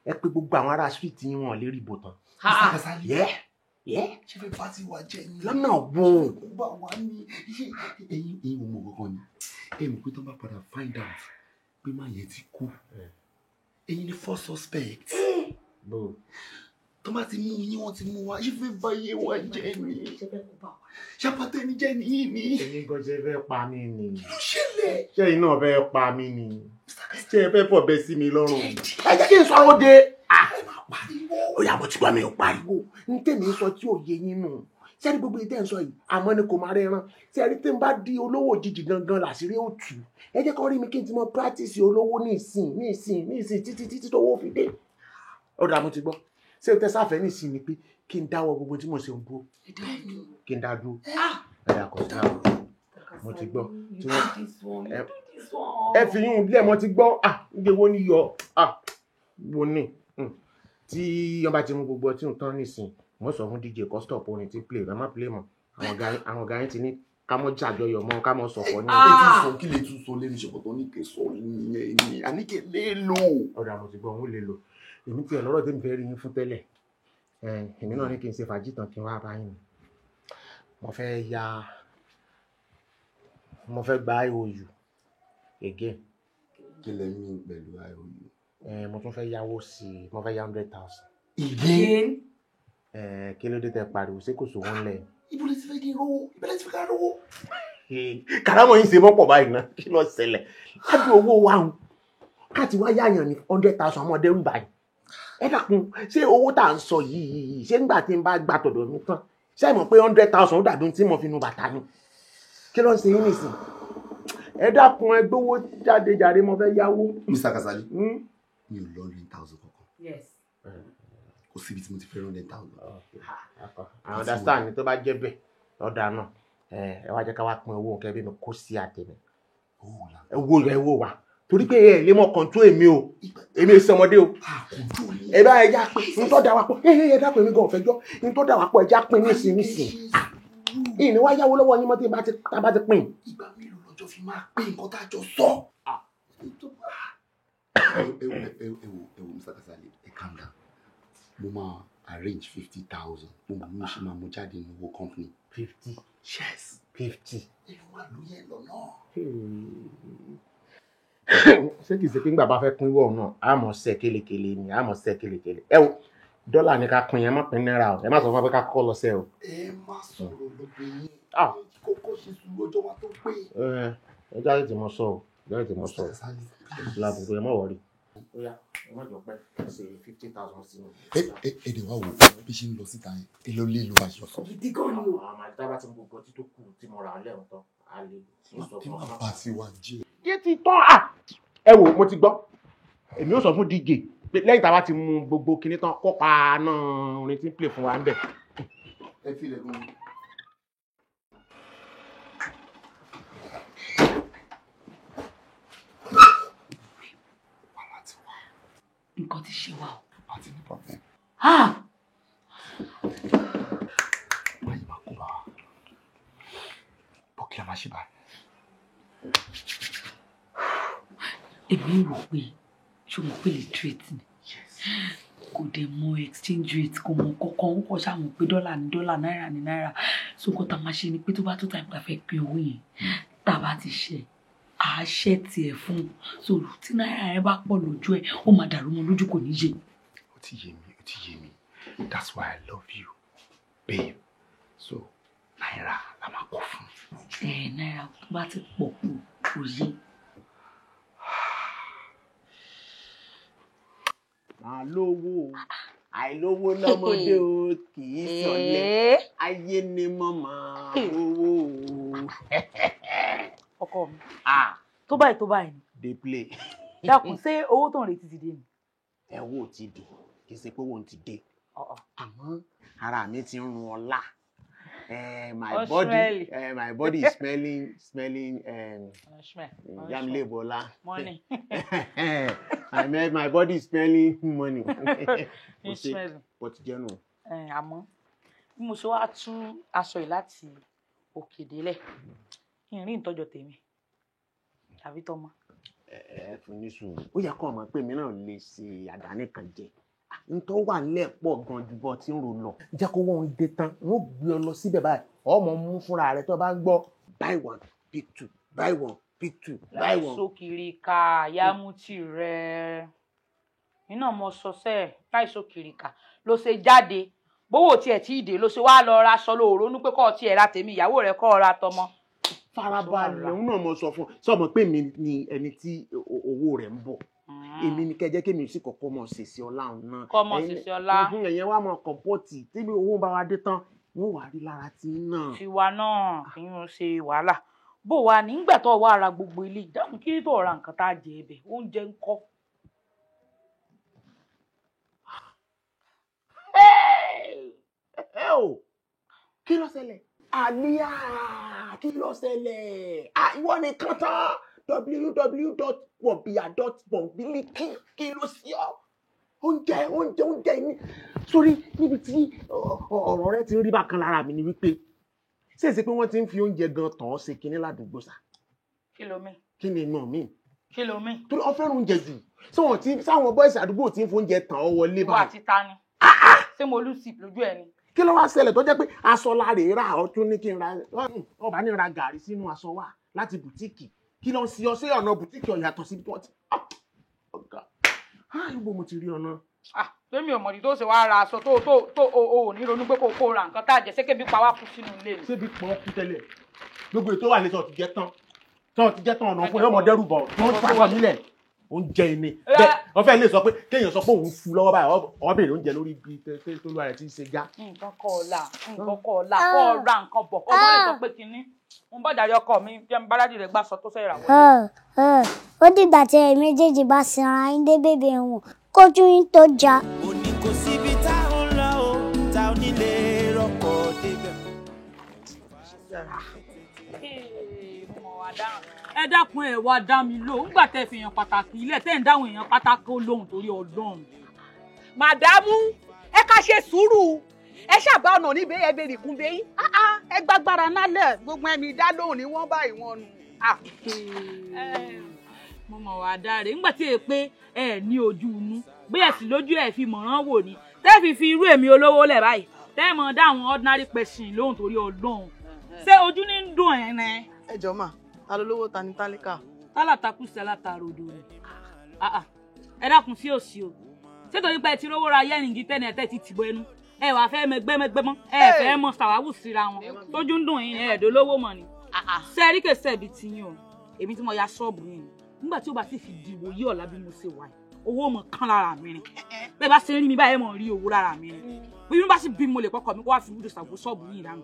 ẹ pé gbogbo àwọn ará street yín wọn lè rí ìbò tán. Mr. Kasali, ṣé fẹ́ bá ti wà jẹ́ ni? Lọ́nà wo? Ó bá wà ní ẹ̀yin ẹ̀yin ò mọ̀ kankan ni. Ẹ mọ̀ pé tó bá padà find out pé má yẹn ti kú, ẹ̀yin ni first suspect. Tó bá ti mú yín, wọ́n ti mú wa. Ṣé fẹ́ bá yé wa jẹ́ ni? Ṣàpàtẹ́ ni jẹ́ nìyí ni. Ẹ̀yin gan ṣe fẹ́ pa mí ni. Kí ló ṣẹlẹ̀? Ṣé iná fẹ́ pa mí ni? Ṣé ẹ fẹ́ fọ̀bẹ sí mi lọ́rùn? Ẹ jẹ́ kí n sọ̀rọ̀ de. Ó yá, mo ti gbọ́, mi ò pariwo. N tèmi sọ tí ò yé yín nù. Sẹ́ni gbogbo ìtẹ́ ń sọ yìí, àmọ́ ni kò máa rẹ́ran. Sẹ́ni tí n bá di olówó òjijì gangan làṣírí ó tù. Ẹ jẹ́ kó rí mi kí n ti mọ practice olówó ní ìsìn ní ìsìn ní ìsìn títí títí tó wó fi dé. Ó dà, mo ti gbọ́. Ṣé o tẹ sáfẹ́ ní ìsìn ni pé kí n dáwọ́ gbogbo tí mo ṣe ń dúró? Kí n dá dúró. Ẹ̀yà kò sí àwọn. Mo ti gbọ́. Ẹ fi yún un bí ẹ mo ti gbọ́. Ǹjẹ́ wo ni yọ? Wo ni? Tí wọ́n bá ti mú gbogbo ọtí tán nísìn, wọ́n sọ fún DJ kó stop orin tí play, ẹ má play mọ́. Àwọn ọ̀gá yín ti ní ká mọ́ jàjọyọ̀ mọ́, ká mọ́ sọ̀kọ̀ ní. Kí lè tún sọ lẹ́nu ṣọ̀kọ̀ tó ní kè sọ nìyẹn ni àníkè lè lò. Ọ̀dà mo ti gbọ́, òun lè lò. Èmi tiẹ̀ lọ́rọ̀ tí mi fẹ́ rí yín fún tẹ́lẹ̀. Èmi náà ní kí n ṣe fàájì tán kí n wá bá yín. Mo fẹ́ ya, mo fẹ́ gba IOU again. Kí lẹ mean pẹ̀lú IOU? Mo tún fẹ́ yáwó sí i, mo fẹ́ yá 100,000. Again? Kí ló dé tẹ pariwo, ṣé kò sówó ńlẹ̀? Ibo lẹ ti fẹ́ kí n rówó? Ibo lẹ ti fẹ́ ká rówó? Kàrámọ̀ yín ṣe mọ́pọ̀ báyìí náà, kí ló ṣẹlẹ̀? Ládùn owó wa ń káàtì wá yáyàn ní 100,000 ọmọdé ń báyìí. Ẹ dákun, ṣé owó tá à ń sọ yìí, ṣé nígbà tí n bá gba tọ̀dọ̀ mi tán, ṣé ẹ mọ̀ pé 100,000 ó dàbí tí mo fi nu bàtà ni? Kí ló ń ṣe yín nìsín? Ẹ dákun, ẹ gbówó jáde jàre, mo fẹ́ yáwó. Mr. Kasali, mi ò lọ 100,000 kankan. Yes. Kò síbi tí mo ti fẹ́ 100,000. I understand, tó bá jẹ́ bẹ́ẹ̀ lọ́dà náà, ẹ wá jẹ́ ká wá pín owó nǹkan bí mi kó sí àtẹ̀mí. Ẹ wo wa torí pé ẹ lè mọ kọ̀ǹtó èmi o, èmi èsì ọmọdé o. Ẹ bá ẹ já pín n tó dà wá pọ̀, ẹ dákun, èmi gan ọ̀fẹ́ jọ́ n tó dà wá pọ̀, ẹ já pín nísìn nísìn. Ìní wá yáwó lọ́wọ́ yín mọ́ tí a bá ti pín. Ìgbà mélòó lọ́jọ́ fi máa pín nǹkan tá a jọ sọ? Ẹ wo Mr. Kasali, ẹ calm down. Mo máa arrange 50,000. Mo mọ̀ bí mo ṣe máa mú jáde ní owó company. 50? Yes. 50. Ẹ wá lóye lọ náà. Ṣé kìí ṣe pé nígbà bá fẹ́ pín wọ̀ náà, a mọ̀ ṣe kélekèle ni, a mọ̀ ṣe kélekèle. Ẹ wo, dọ́là ni ká pín yẹn, má pín náírà o. Ẹ má sọ fún wa pé ká kọ́ lọ sẹ́ o. Ẹ má sọ̀rọ̀ lọ́dọ̀ yín. Kókó ṣe sùúrù ọjọ́ wa tó pé. Ẹ jáde tí mo sọ o, jáde tí mo sọ o. Làbùkù ẹ má wọrí. Ó yá, ẹ má jọ pẹ́ ṣe 50,000 sí mi. Ẹ dẹ̀ wá wò bí ṣe ń lọ síta yẹn, ẹ lọ lé ló bá ṣe sọ. Gidi gan ni o. Àwọn àmàlí tábà tí mo gbọ́ tí tó kù tí mo rà lẹ́hìn tán, a lè sọ fún wa. Má bá ti wá jẹ́. Yé ti tán à. Ẹ wò, mo ti gbọ́. Èmi ó sọ fún DJ Lẹ́yìn tá a bá ti mu gbogbo kinní tán, kó pa náà orin tí ń play fún wa ń bẹ̀. Ẹ fi ilẹ̀ gan. Nǹkan ti ṣe wa o. Àti ní problem. Báyìí máa kó bá wa. Bọ́ kí la máa ṣe báyìí? Èmi rò pé ṣé o mọ̀ pé literate ni? Kò dẹ̀ mọ exchange rate, kò mọ kankan, ó kàn ṣáà mọ̀ pé dọ́là ní dọ́là, náírà ní náírà. So nǹkan tá a máa ṣe ni pé tó bá tó time tá a fẹ́ pín owó yẹn, tá a bá ti ṣe, à á ṣẹ́ tiẹ̀ fún un. So tí náírà yẹn bá pọ̀ lójú ẹ̀, ó máa dàrú mọ́ lójú, kò ní yé. Ó ti yé mi, ó ti yé mi. That's why I love you, babe. So náírà la máa kó fún. Ẹ náírà tó bá ti pọ̀ kù kò yé. Màá lówó o, àìlówó lọ́mọdé o, kì í ṣọ̀lẹ, ayé ni mo máa lówó o. Ọkọ mi, tó báyìí tó báyìí ni. Dey play. Dákun, ṣé owó tó ń retí ti dé ni? Ẹ̀wọ́ ò ti dé, kì í ṣe pé owó ti dé. Àmọ́ ara mi ti ń run ọlá. My body, my body is smelling Yamile Bola. Money. My body is smelling money. But jẹ́nu. Àmọ́ bí mo ṣe wá tú aṣọ yìí láti òkè délẹ̀, kí n rí ìtọ́jọ tèmi tàbí tọmọ. Ẹ fún ní sùúrù, ó yẹ kó mọ̀ pé mi náà lè ṣe àdáni kan jẹ. Ntọ́ wà nílẹ̀ pọ̀ gan ju bọ́ tí ń ro lọ. Jẹ́ kó wọ́n dé tán, wọ́n gbé ọ lọ síbẹ̀ báyìí. Ọmọ mú fúnra rẹ̀ tó bá ń gbọ́ buy one pick two, buy one pick two, buy one. Láìsó kiri ká yámútì rẹ̀. Iná mo sọ sẹ́ẹ̀ láìsó kiri ká ló ṣe jáde. Bówó tiẹ̀ tí ì dé ló ṣe wá lọ ra aṣọ lóòrò nú pé kọ́ tiẹ̀ ra tèmi, ìyàwó rẹ̀ kọ́ ra tọmọ. Farabalẹ̀, òun náà mo sọ fún ọ. Sọ mọ̀ pé mi ni ẹni tí owó rẹ̀ ń bọ̀. Èmi ni kẹjẹ kémi sì kọ́kọ́ mọ ṣèṣe ọlá òun náà. Kọ́ mọ ṣèṣe ọlá. Ẹ̀yẹn wá mọ kọ̀ǹpọ́ọ̀tì tí owó bá wa dé tán wọ́n wà rí lára tí náà. Tiwa náà kì í ṣe wàhálà. Bó wa nígbà tó wà ra gbogbo ilé ìdáhùn kí tó ra nǹkan tá a jẹ ẹbẹ̀ oúnjẹ ń kọ́. Ẹ o, kí ló ṣẹlẹ̀? Àlíyá, kí ló ṣẹlẹ̀? Ìwọ nìkan tán www.wobia.bombiliki kí ló ṣe ọ́? Oúnjẹ oúnjẹ oúnjẹ ni sórí níbi tí ọ̀rọ̀ rẹ ti ń rí bákan lára mi ni wípé ṣèṣe pé wọ́n ti ń fi oúnjẹ gan tàn ọ́ ṣe kinní ládùúgbò sá. Kí ló mí? Kí ni ìmọ̀ mi? Kí ló mí? Torí wọ́n fẹ́ràn oúnjẹ jù. Sáwọn bọ́ìsì àdúgbò ti ń fi oúnjẹ tàn ọ́ wọlé báyìí. Wà á ti ta ni. Ṣé mo lù sí lójú ẹ ni? Kí ló wá ṣẹlẹ̀ tó jẹ́ pé aṣọ la rè rà ọ́ tún ní kí n ra ọba ní ra gàrí sínú aṣọ wa láti bùtíìkì. Kí ló ń ṣe ọ sí ọ̀nà bùtíìkì ọ̀yàtọ̀ sí tí wọ́n ti. Ọ̀gá, ibo mo ti rí ọ̀nà. Lómi ò mọ̀dí tó ṣe wá ra aṣọ tó tó tó o ò ní ronú pé kó kó ra nǹkan tá a jẹ, ṣé kébi pa wá kú sínú ilé ni. Ṣébi pọ̀ kú tẹ́lẹ̀? Gbogbo ètò wà lẹ́sọ̀ ti jẹ́ tán. Tọ́ ti jẹ́ tán ọ̀nà fún ẹ, ọmọ dẹ́rù bọ̀ tó ń sàkọ nílẹ̀. Oúnjẹ ni. Bẹ́ẹ̀ wọ́n fẹ́ lè sọ pé kéèyàn sọ pé òun fu lọ́wọ́ báyìí, ó béèrè oúnjẹ lórí ibi tó lúwa rẹ̀ ti ń ṣe já. Nǹkan kọ́ ọ̀la, nǹkan kọ́ ọ̀la, kọ́ ra nǹkan bọ̀, kọ́ mọ́ lè sọ pé kinní. Mo bá jàre ọkọ mi, jẹ́ n bá dádì rẹ̀ gbà sọ tó fẹ́ rà wọlé. Ó dìgbà tí ẹ méjèèjì bá sinra yín dé bèbè ẹ̀wọ̀n kójú yín tó já. Ó ní kò síbi tá ò ń lọ o, tá ò nílé rọkọ̀ débẹ̀. Ẹ dákun, ẹ wá dá mi lóhùn nígbà tẹ́ fi èèyàn pàtàkì ilẹ̀ tẹ́ ń dáhùn èèyàn pàtàkì lóhùn torí Ọlọ́run. Màdámù, ẹ ká ṣe sùúrù, ẹ ṣàbá ọ̀nà níbẹ̀ ẹ bèrè kún bẹ́yìn, ẹ gbàgbára nálẹ̀ gbogbo ẹ̀mí dá lóhùn ní wọ́n báyìí wọn nù. Mo mọ̀ wá dáre nígbà tí èè pé ẹ ní ojú inú bóyá sì lójú ẹ fi mọ̀ràn wò ni tẹ́ fi irú èmi olówó lẹ̀ báyìí tẹ́ mọ̀ dá àwọn ordinary person lóhùn torí Ọlọ́run, ṣé ojú ní ń dùn ẹ̀ ní. Ẹ jọ̀ọ́ mà, ta ló lówó, ta ni tálíkà? Tálàtàkù sí alátarodo rẹ̀. Ẹ dákun, sí òsì o, ṣé torí pé ẹ ti rówó ra yẹ́rìngì tẹ́ni ẹ̀ tẹ́ ti tìbọ̀ ẹnu ẹ wàá fẹ́ mẹgbẹ́mẹgbẹ́ mọ́, ẹ fẹ́ mọ sàwáwù síra wọn tójú ń dùn yín ẹ̀ẹ́dọ́ lówó mọ̀ ni. Sẹ́ẹ̀rí kèsì ẹ̀bí ti yín o, èmi tí mo ya ṣọ́ọ̀bù yín nígbà tí ó bá sì fi dìbò yí ọ̀la bí mo ṣe wà yìí, owó mọ̀ kán lára mi ni. Bẹ́ẹ̀ bá ṣe ń rí mi báyìí mọ̀ rí owó lára mi ni. Bí mi bá sì bí mo lè kọ́kọ́ mi kó wá fi wúdò ṣàgbó ṣọ́ọ̀bù yìí dànù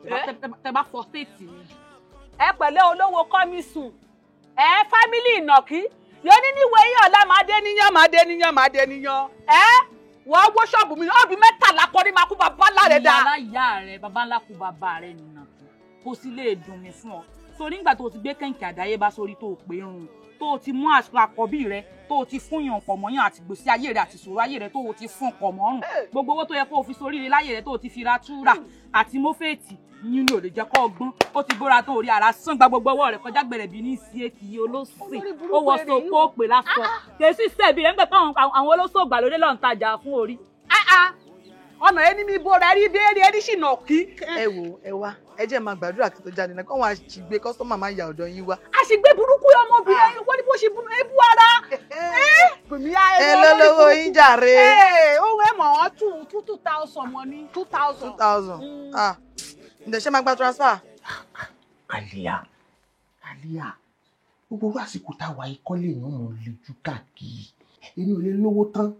tẹ́ bá fọ́ stéètì mi. Ẹ pẹ̀lẹ́ olówó kọ́ mi sùn, ẹ fámílì ìnàkí, Yóò ní níwèé yín ọ̀la máa dé níyàn máa dé níyàn máa dé níyàn. Ẹ́ wàá wó ṣọ́ọ̀bù mi ọ̀bí 13 kọ́ ní máa kú bàbá ńlá rẹ̀ dá. Ìyá ìyá rẹ̀ bàbá ńlá kú bàbá rẹ̀ nìyàn kó sì lè dùn mí fún ọ. Torí nígbà tó o ti gbé kẹ̀ǹkẹ̀ àdáyébá sórí tó o pé run tó o ti mú aṣọ àkọ́bí rẹ tó o ti fún yàn pọ̀ mọ́yàn àti gbèsè ayé rẹ àti ìṣòro ayé rẹ tó o ti fún pọ̀ mọ́rùn gbogbo owó tó yẹ kó o fi sórí rẹ láyé rẹ tó o ti fi ra túrà àti mọ́fẹ́ẹ̀tì yín ni ò lè jẹ́ kó o gbọ́n ó ti bóra tó orí ara sàn gba gbogbo ọwọ́ rẹ kọjá gbẹ̀rẹ̀ bí ní sí èkì olóṣìn ó wọ so kó pè lásọ kèsì sẹ́ẹ̀bì rẹ ń gbẹ pé àwọn olóṣò gbàlódé lọ́n tajà fún orí. Ọ̀nà ẹni mi bóra rí béèrè ẹni sì nà kí. Ẹ wò ẹ wá ẹ jẹ́ máa gbàdúrà kí tó jáde náà kó wọn àṣìgbé kọ́sọ́mà máa ya ọ̀dọ̀ yín wá. Àṣìgbé burúkú ọmọbìnrin wọ́n ní bó ṣe ebú ara. Ẹ lọ́lọ́wọ́ yín jàre. Owó ẹ̀ mọ̀ ọ́ 2,000 mọ̀ ní 2,000. 2,000 ah ǹjẹ́ ṣé máa gba transfer. Àlìyá Àlìyá gbogbo àsìkò táwa ikọ́ lè yàn mọ́ lójú káàkiri èmi ò lè lówó tán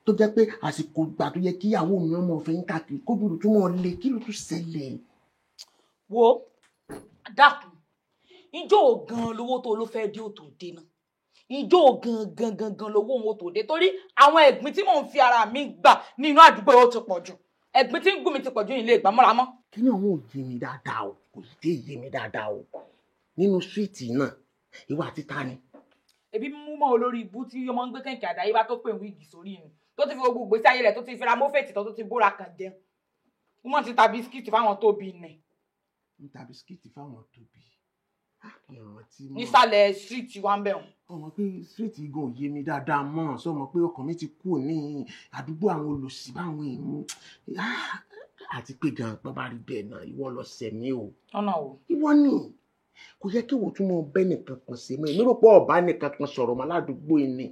tó jẹ́ pé àsìkò ìgbà tó yẹ kí ìyàwó mi ọmọ ọ̀fẹ́ ń káàkiri kójú ló tún mọ́ lé kí ló tún ṣẹlẹ̀. Wo dákun ijó gan lówó tó ló fẹ́ẹ́ dé òtò dé náà ijó gan gan gan lówó òun òtò dé torí àwọn ẹ̀gbin tí mò ń fi ara mi gbà nínú àdúgbò ó ti pọ̀ jù ẹ̀gbin tí ń gún mi ti pọ̀ jù ilé ìgbà mọ́ra mọ́. Kí ni àwọn ò yé mi dáadáa o kò dé yé mi dáadáa o nínú súwìtì náà ìwà àti ta ni. Ebi mú mọ́ olórí ibú tí ọmọ ń gbé kẹ̀kẹ́ àdáyébá tó pè ń wíìgì sórí ni tó ti fi gbogbo ìgbésí ayé rẹ̀ tó ti fi ra mọ́fẹ̀tì tó ti bóra kàn jẹun wọ́n ti ta bisikíìtì fáwọn tó bí nì. Ń ta bisikíìtì fáwọn tó bí ìrántí mọ́. Nísàlẹ̀ síríìtì wa ń bẹ̀ wọ́n. Ọmọ pé síríìtì gan ò yé mi dáadáa mọ́ sọ mọ pé ọkàn mi ti kúrò ní àdúgbò àwọn olùsí báwọn èèyàn àti pé gan pé bá rí bẹ́ẹ̀ náà ìwọ lọ sẹ̀mí o. Ọ̀nà o. Ìwọ ni kò yẹ kí wò tún mọ bẹ́ẹ̀ nìkan kan sí mọ́ èmi rò pé ọ̀bá nìkan kan sọ̀rọ̀ mọ́ aládùúgbò yìí ni.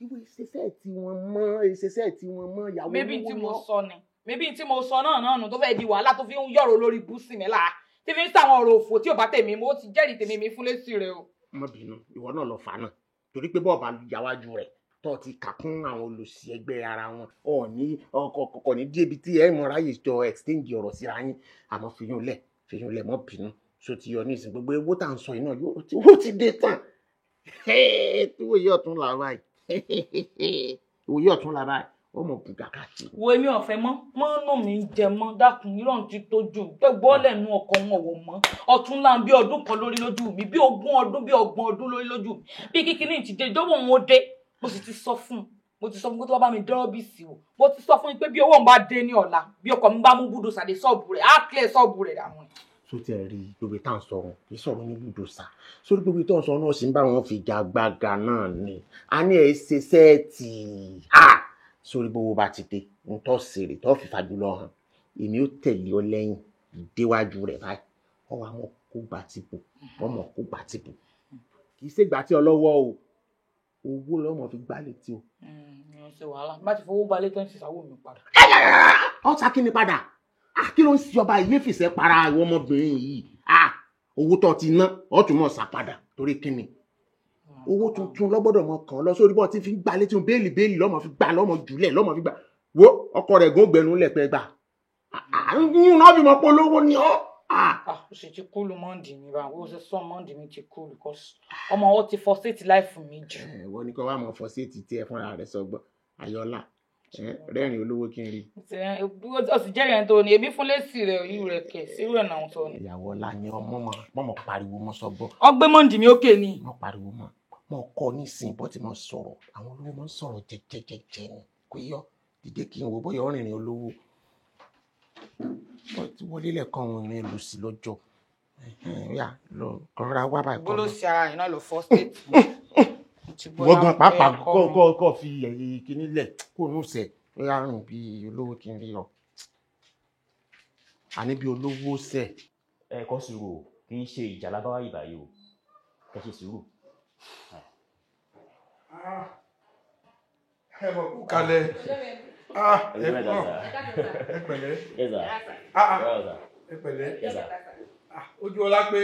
Ìwé ìṣesẹ́ tí wọ́n mọ́ ìṣesẹ́ tí wọ́n mọ́ ìyàwó maybe tí mo sọ ni maybe tí mo sọ náà náà nù tó fẹ́ẹ́ di wàhálà tó fi ń yọ̀rọ̀ lórí búùsì mi lára tí fi ń sàwọn ọ̀rọ̀ òfò tí ò bá tèmi mo ti jẹ́rìí tèmi mi fún lésì rẹ o. Má bínú ìwọ náà lọ fà á náà torí pé bọ́ọ̀ bá yàwájú rẹ̀ tó ti kà kún àwọn olùsí ẹgbẹ́ ara wọn ọ̀ọ́ni ọkọ̀ ní débi tí ẹ mọ̀ ráyè jọ exchange ọ̀rọ̀ síra yín àmọ́ fìyún lẹ̀ mọ́ bínú so ti yọ ní ìsìn gbogbo owó tá à ń sọ yìí náà yóò ti dé tán tí wòye ọ̀tún là báyìí wòye ọ̀tún là báyìí ó mọ̀ bùgà káàkiri. Wo èmi ọ̀fẹ́ mọ́ mọ́nà mi ń jẹ mọ́ dákun irọ́ ti tójú gbẹ́gbọ́ lẹ́nu ọkọ̀ wọn wò mọ́ ọ̀tún là ń bí ọdún kan lórí lójú mi bí 20 ọdún bí 30 ọdún lórí lójú mi bí kíkiní ti dé ìjọba òun ó dé mo sì ti sọ fún un mo ti sọ fún un tó bá mi dánwó bí sí o mo ti sọ fún un pé bí owó ń bá dé ní ọ̀la bí ọkọ̀ mi bá mú búdò sàdé sọ́ọ̀bù rẹ̀ á clear sọ́ọ̀bù rẹ̀ dànù. Tó tẹ rí gbogbo tá à ń sọ̀rọ̀ kì í sọ̀rọ̀ ní bùdòsà sórí gbogbo tó ń sọ náà sì ń bá wọn fi gagbága náà ni a ní ẹ ṣe sẹ́ẹ̀tì a sórí gbogbo bá ti dé ń tọ́ sèrè tọ́ fìfà jùlọ hàn èmi ó tẹ̀lé ọ lẹ́yìn déwájú rẹ̀ báyìí ọwọ́ àwọn kó gbà ti bò ọmọ kó gbà ti bò kì í ṣègbà tí ọlọ́wọ́ o owó lọ́mọ fi gbá létí o. Ṣe wàhálà bá ti fowó gbalé tó ń ṣèṣàwó mi padà. Ọ̀sà kí ni padà kí ló ń ṣe ọba ilé fìṣẹ́ para àwọn ọmọbìnrin yìí owó tó ti ná ọ tún mọ̀ sá padà torí kí ni owó tuntun lọ́gbọ́dọ̀ mọ kàn lọ sórí bọ́ọ̀ tí fi ń gba létí béèlì béèlì lọ́mọ fi gbà lọ́mọ jùlẹ̀ lọ́mọ fi gbà wo ọkọ rẹ̀ gún gbẹnu lẹ̀pẹ́ gbà yín náà fi mọ̀ pé olówó ni ọ́. Ó sì ti kúlù mọ́ǹdì mi báwo ó ṣe sọ mọ́ǹdì mi ti kúlù because ọmọ ó ti fọ́sẹ̀tì láìfù mi jù. Ìwọ ni kò wá mọ fọ́sẹ̀tì tiẹ̀ fúnra rẹ̀ sọgbọ́n Ayọ̀ọ́lá rẹ́rìn olówó kí n rí. Ó sì jẹ́rìí ẹni tó ní ebi fún lẹ́sì rẹ̀ yìí rẹ̀ kẹ̀ sírú ẹ̀ náà tó ní. Ìyàwó ọlá ni ọmọ mọ̀ pariwo mọ́ sọgbọ́n. Ọgbẹ́ mọ́ǹdì mi ókè ni. Mọ̀ pariwo mọ́ mọ̀ kọ́ nísìn bọ́ ti mọ̀ sọ̀rọ̀ àwọn olówó mọ̀ ń sọ̀rọ̀ jẹ́jẹ́jẹ́jẹ́ ni kò yọ dìde kí n wò bóyá ọ̀rìnrìn olówó bọ́ ti wọlé lẹ́ẹ̀kan òrìn lòsì lọ́jọ́ yà lọ kọ́ra wá báyìí kọ́. Bóló sí ara yìí náà lọ fọ́ stéètì. Wọ́n gan pàápàá kọ́ fi kíní lẹ̀ kó nù sẹ̀ ó yà rùn bí olówó kí n rí ọ àní bí olówó sẹ̀. Ẹ kọ́ sùúrù o kì í ṣe ìjà lábáwá ìbàyè o kẹ́ ṣe sùúrù. Ẹ mọ̀ kú kalẹ̀ ẹ pẹ̀lẹ́ ẹ pẹ̀lẹ́ ojú ọlá pé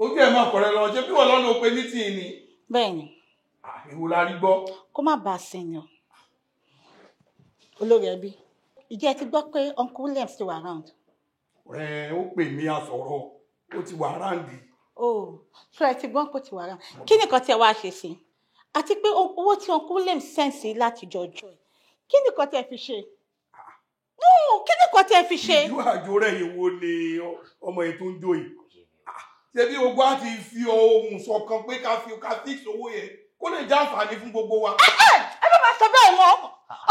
ojú ẹ̀ máa kọ̀rẹ́ lọ ṣé bí wọ́n lọ́nà òpè ní tìǹ ni. Bẹ́ẹ̀ni. Èwo la rí gbọ́. Kó má bàa sìn o olórí ẹbí ìjẹ́ ẹ ti gbọ́ pé Uncle Williams ti wà round. Ẹ ó pè mí àsọ̀rọ̀ ó ti wà ráǹdì. Oh, so ẹ ti gbọ́ pé ó ti wà round kí nìkan tí ẹ wá ṣe sí i Àti pé owó tí Uncle Williams send sí láti jọjọ ẹ̀, kí ni nǹkan tẹ́ fi ṣe? No, kí ni nǹkan tẹ́ fi ṣe? Ìlú àjò rẹ̀ yìí wo ni ọmọ yìí tó ń jó yìí? Ṣé bí gbogbo á ti fi ohùn ṣọ̀kan pé ká fi ká fix owó yẹn kó lè jẹ́ àǹfààní fún gbogbo wa. Ẹ má máa sọ bẹ́ẹ̀ mọ́.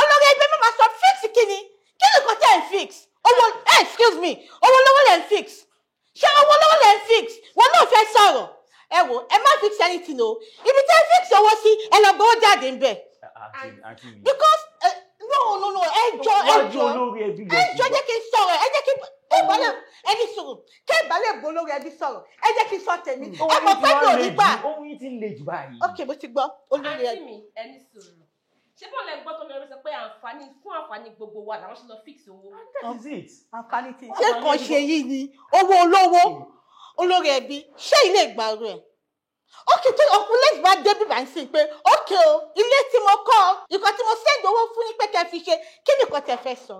Olórí ẹgbẹ́ má máa sọ fix kí ni? Kí ni nǹkan tẹ́ ń fix? Owó, excuse me, owó lówó lẹ́ ń fix. Ṣé owó lówó lẹ́ ń fix? Wọn náà fẹ́ sọ̀rọ̀. Ẹ wò, ẹ má fix anything o. Ibi tẹ́ fix owó sí, ẹ lọ gbowó jáde ń bẹ̀. Because no, ẹ jọ, ẹ jọ, ẹ jọ, jẹ́ kí n sọ̀rọ̀, ẹ jẹ́ kí ẹni sọ̀rọ̀, kí ẹ bá lè bọ́ lórí ẹbí sọ̀rọ̀, ẹ jẹ́ kí n sọ tèmi, ẹ mọ̀ pé mi ò ní gbà. Ohun yìí ti ń le jù báyìí. Ok, mo ti gbọ́, olórí ẹbí. Àǹtí mi, ẹni sọ̀rọ̀. Ṣé bọ́ọ̀ lẹ gbọ́ tó lórí sọ pé àǹfààní fún àǹfààní gbogbo wa làwọn ṣe lọ fix owó? That is it. Àǹfààní tí ṣé kan ṣe yìí ni owó olówó olórí ẹbí, ṣé ilé ìgbàrú ẹ̀? Ókè tó ọkùnrin lẹ́yìn bá dé bíbá ń sìn pé ókè o, ilé tí mo kọ́ ọ, nǹkan tí mo send owó fún yín pé kẹ́ fi ṣe, kí nìkan tẹ́ fẹ́ sọ?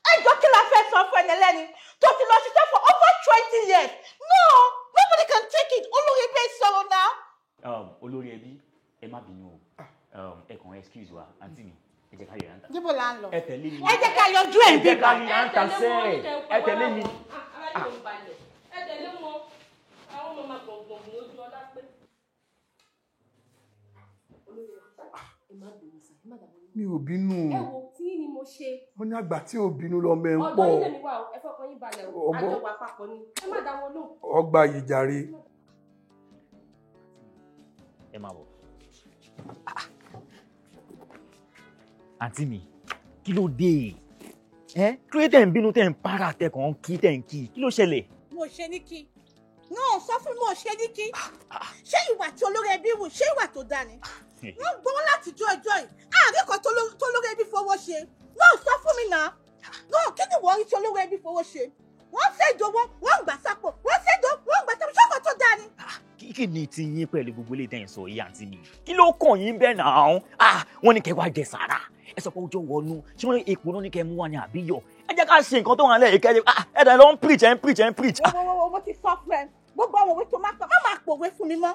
Ẹ jọ, kí la fẹ́ sọ fún ẹni ẹlẹ́ni tó ti lọ ṣiṣẹ́ for over 20 years? No, nobody can take it. Olórí ẹbí sọ̀rọ̀ náà. Olórí ẹbí, ẹ má bínú o, ẹ kàn excuse wa, àǹtí mi, ẹ jẹ́ ká yọ̀rọ̀ àǹtà. Níbo la ń lọ? Ẹ tẹ̀lé mi. Ẹ jẹ́ ká yọjú ẹ̀ Ẹ jẹ́ bíbá. ká yọ̀rọ̀ àǹtà sẹ́ẹ̀, ẹ tẹ̀lé mi. Ẹ tẹ̀lé wọn, àwọn ọmọ máa gbọ̀ngbọ̀n ojú ọlá pé. Mi ò bínú. Ẹ wo, tí yín ni mo ṣe. Wọ́n ní àgbà tí ò bínú lọ́mọ ẹ̀ ń Ọ̀dọ̀ pọ̀. yín lèmi wà o, ẹ fọkàn yín balẹ̀ o, àjọ wà papọ̀ ni, ẹ má dá wọn lóhùn. Ọgbà yìí jàre. Ẹ máa bọ̀. Àǹtí mi, kí ló dé? Ẹ kí ló dé tẹ̀ ń bínú, tẹ̀ ń para, tẹ̀ kàn ń kí, tẹ̀ ń kí? Kí ló ṣẹlẹ̀? Mo ṣe ní kí. No, sọ fún mi, mo ṣe ní kí. Ṣé ìwà tí olórí ẹbí wù, ṣé ìwà tó dáa ni? Wọ́n gbowó láti jọ ọjọ́ yìí. Ààrẹ kan tó lórí ẹbí fowó ṣe. No, sọ fún mi náà. No, kí ni wọ́n rí tí olórí ẹbí fowó ṣe? Wọ́n fẹ́ ìdówó, wọ́n gbà sápò, wọ́n fẹ́ ìdówó, wọ́n gbà sápò, ṣé ọkọ̀ tó dáa ni? Kí ni ti yín pẹ̀lú gbogbo ilé ìtẹ̀yìn sọ yìí, àǹtí mi? Kí ló kàn yín bẹ́ẹ̀ náà? Ah, wọ́n ní kẹ́ wá jẹ sàrà. Ẹ sọ pé ojú wọnú. Ṣé wọ́n ní epo náà ní kẹ́ mú wá ní àbíyọ̀? Ẹ jẹ́ ká ṣe nǹkan tó wà nílẹ̀ yìí kẹ́lẹ́. Ah, ẹ dẹ̀ lọ ń preach, ẹ ń preach, ẹ ń preach. Wo, mo ti sọ fún ẹ. Gbogbo àwọn òwe tó máa pa, má máa pòwe fún mi mọ́.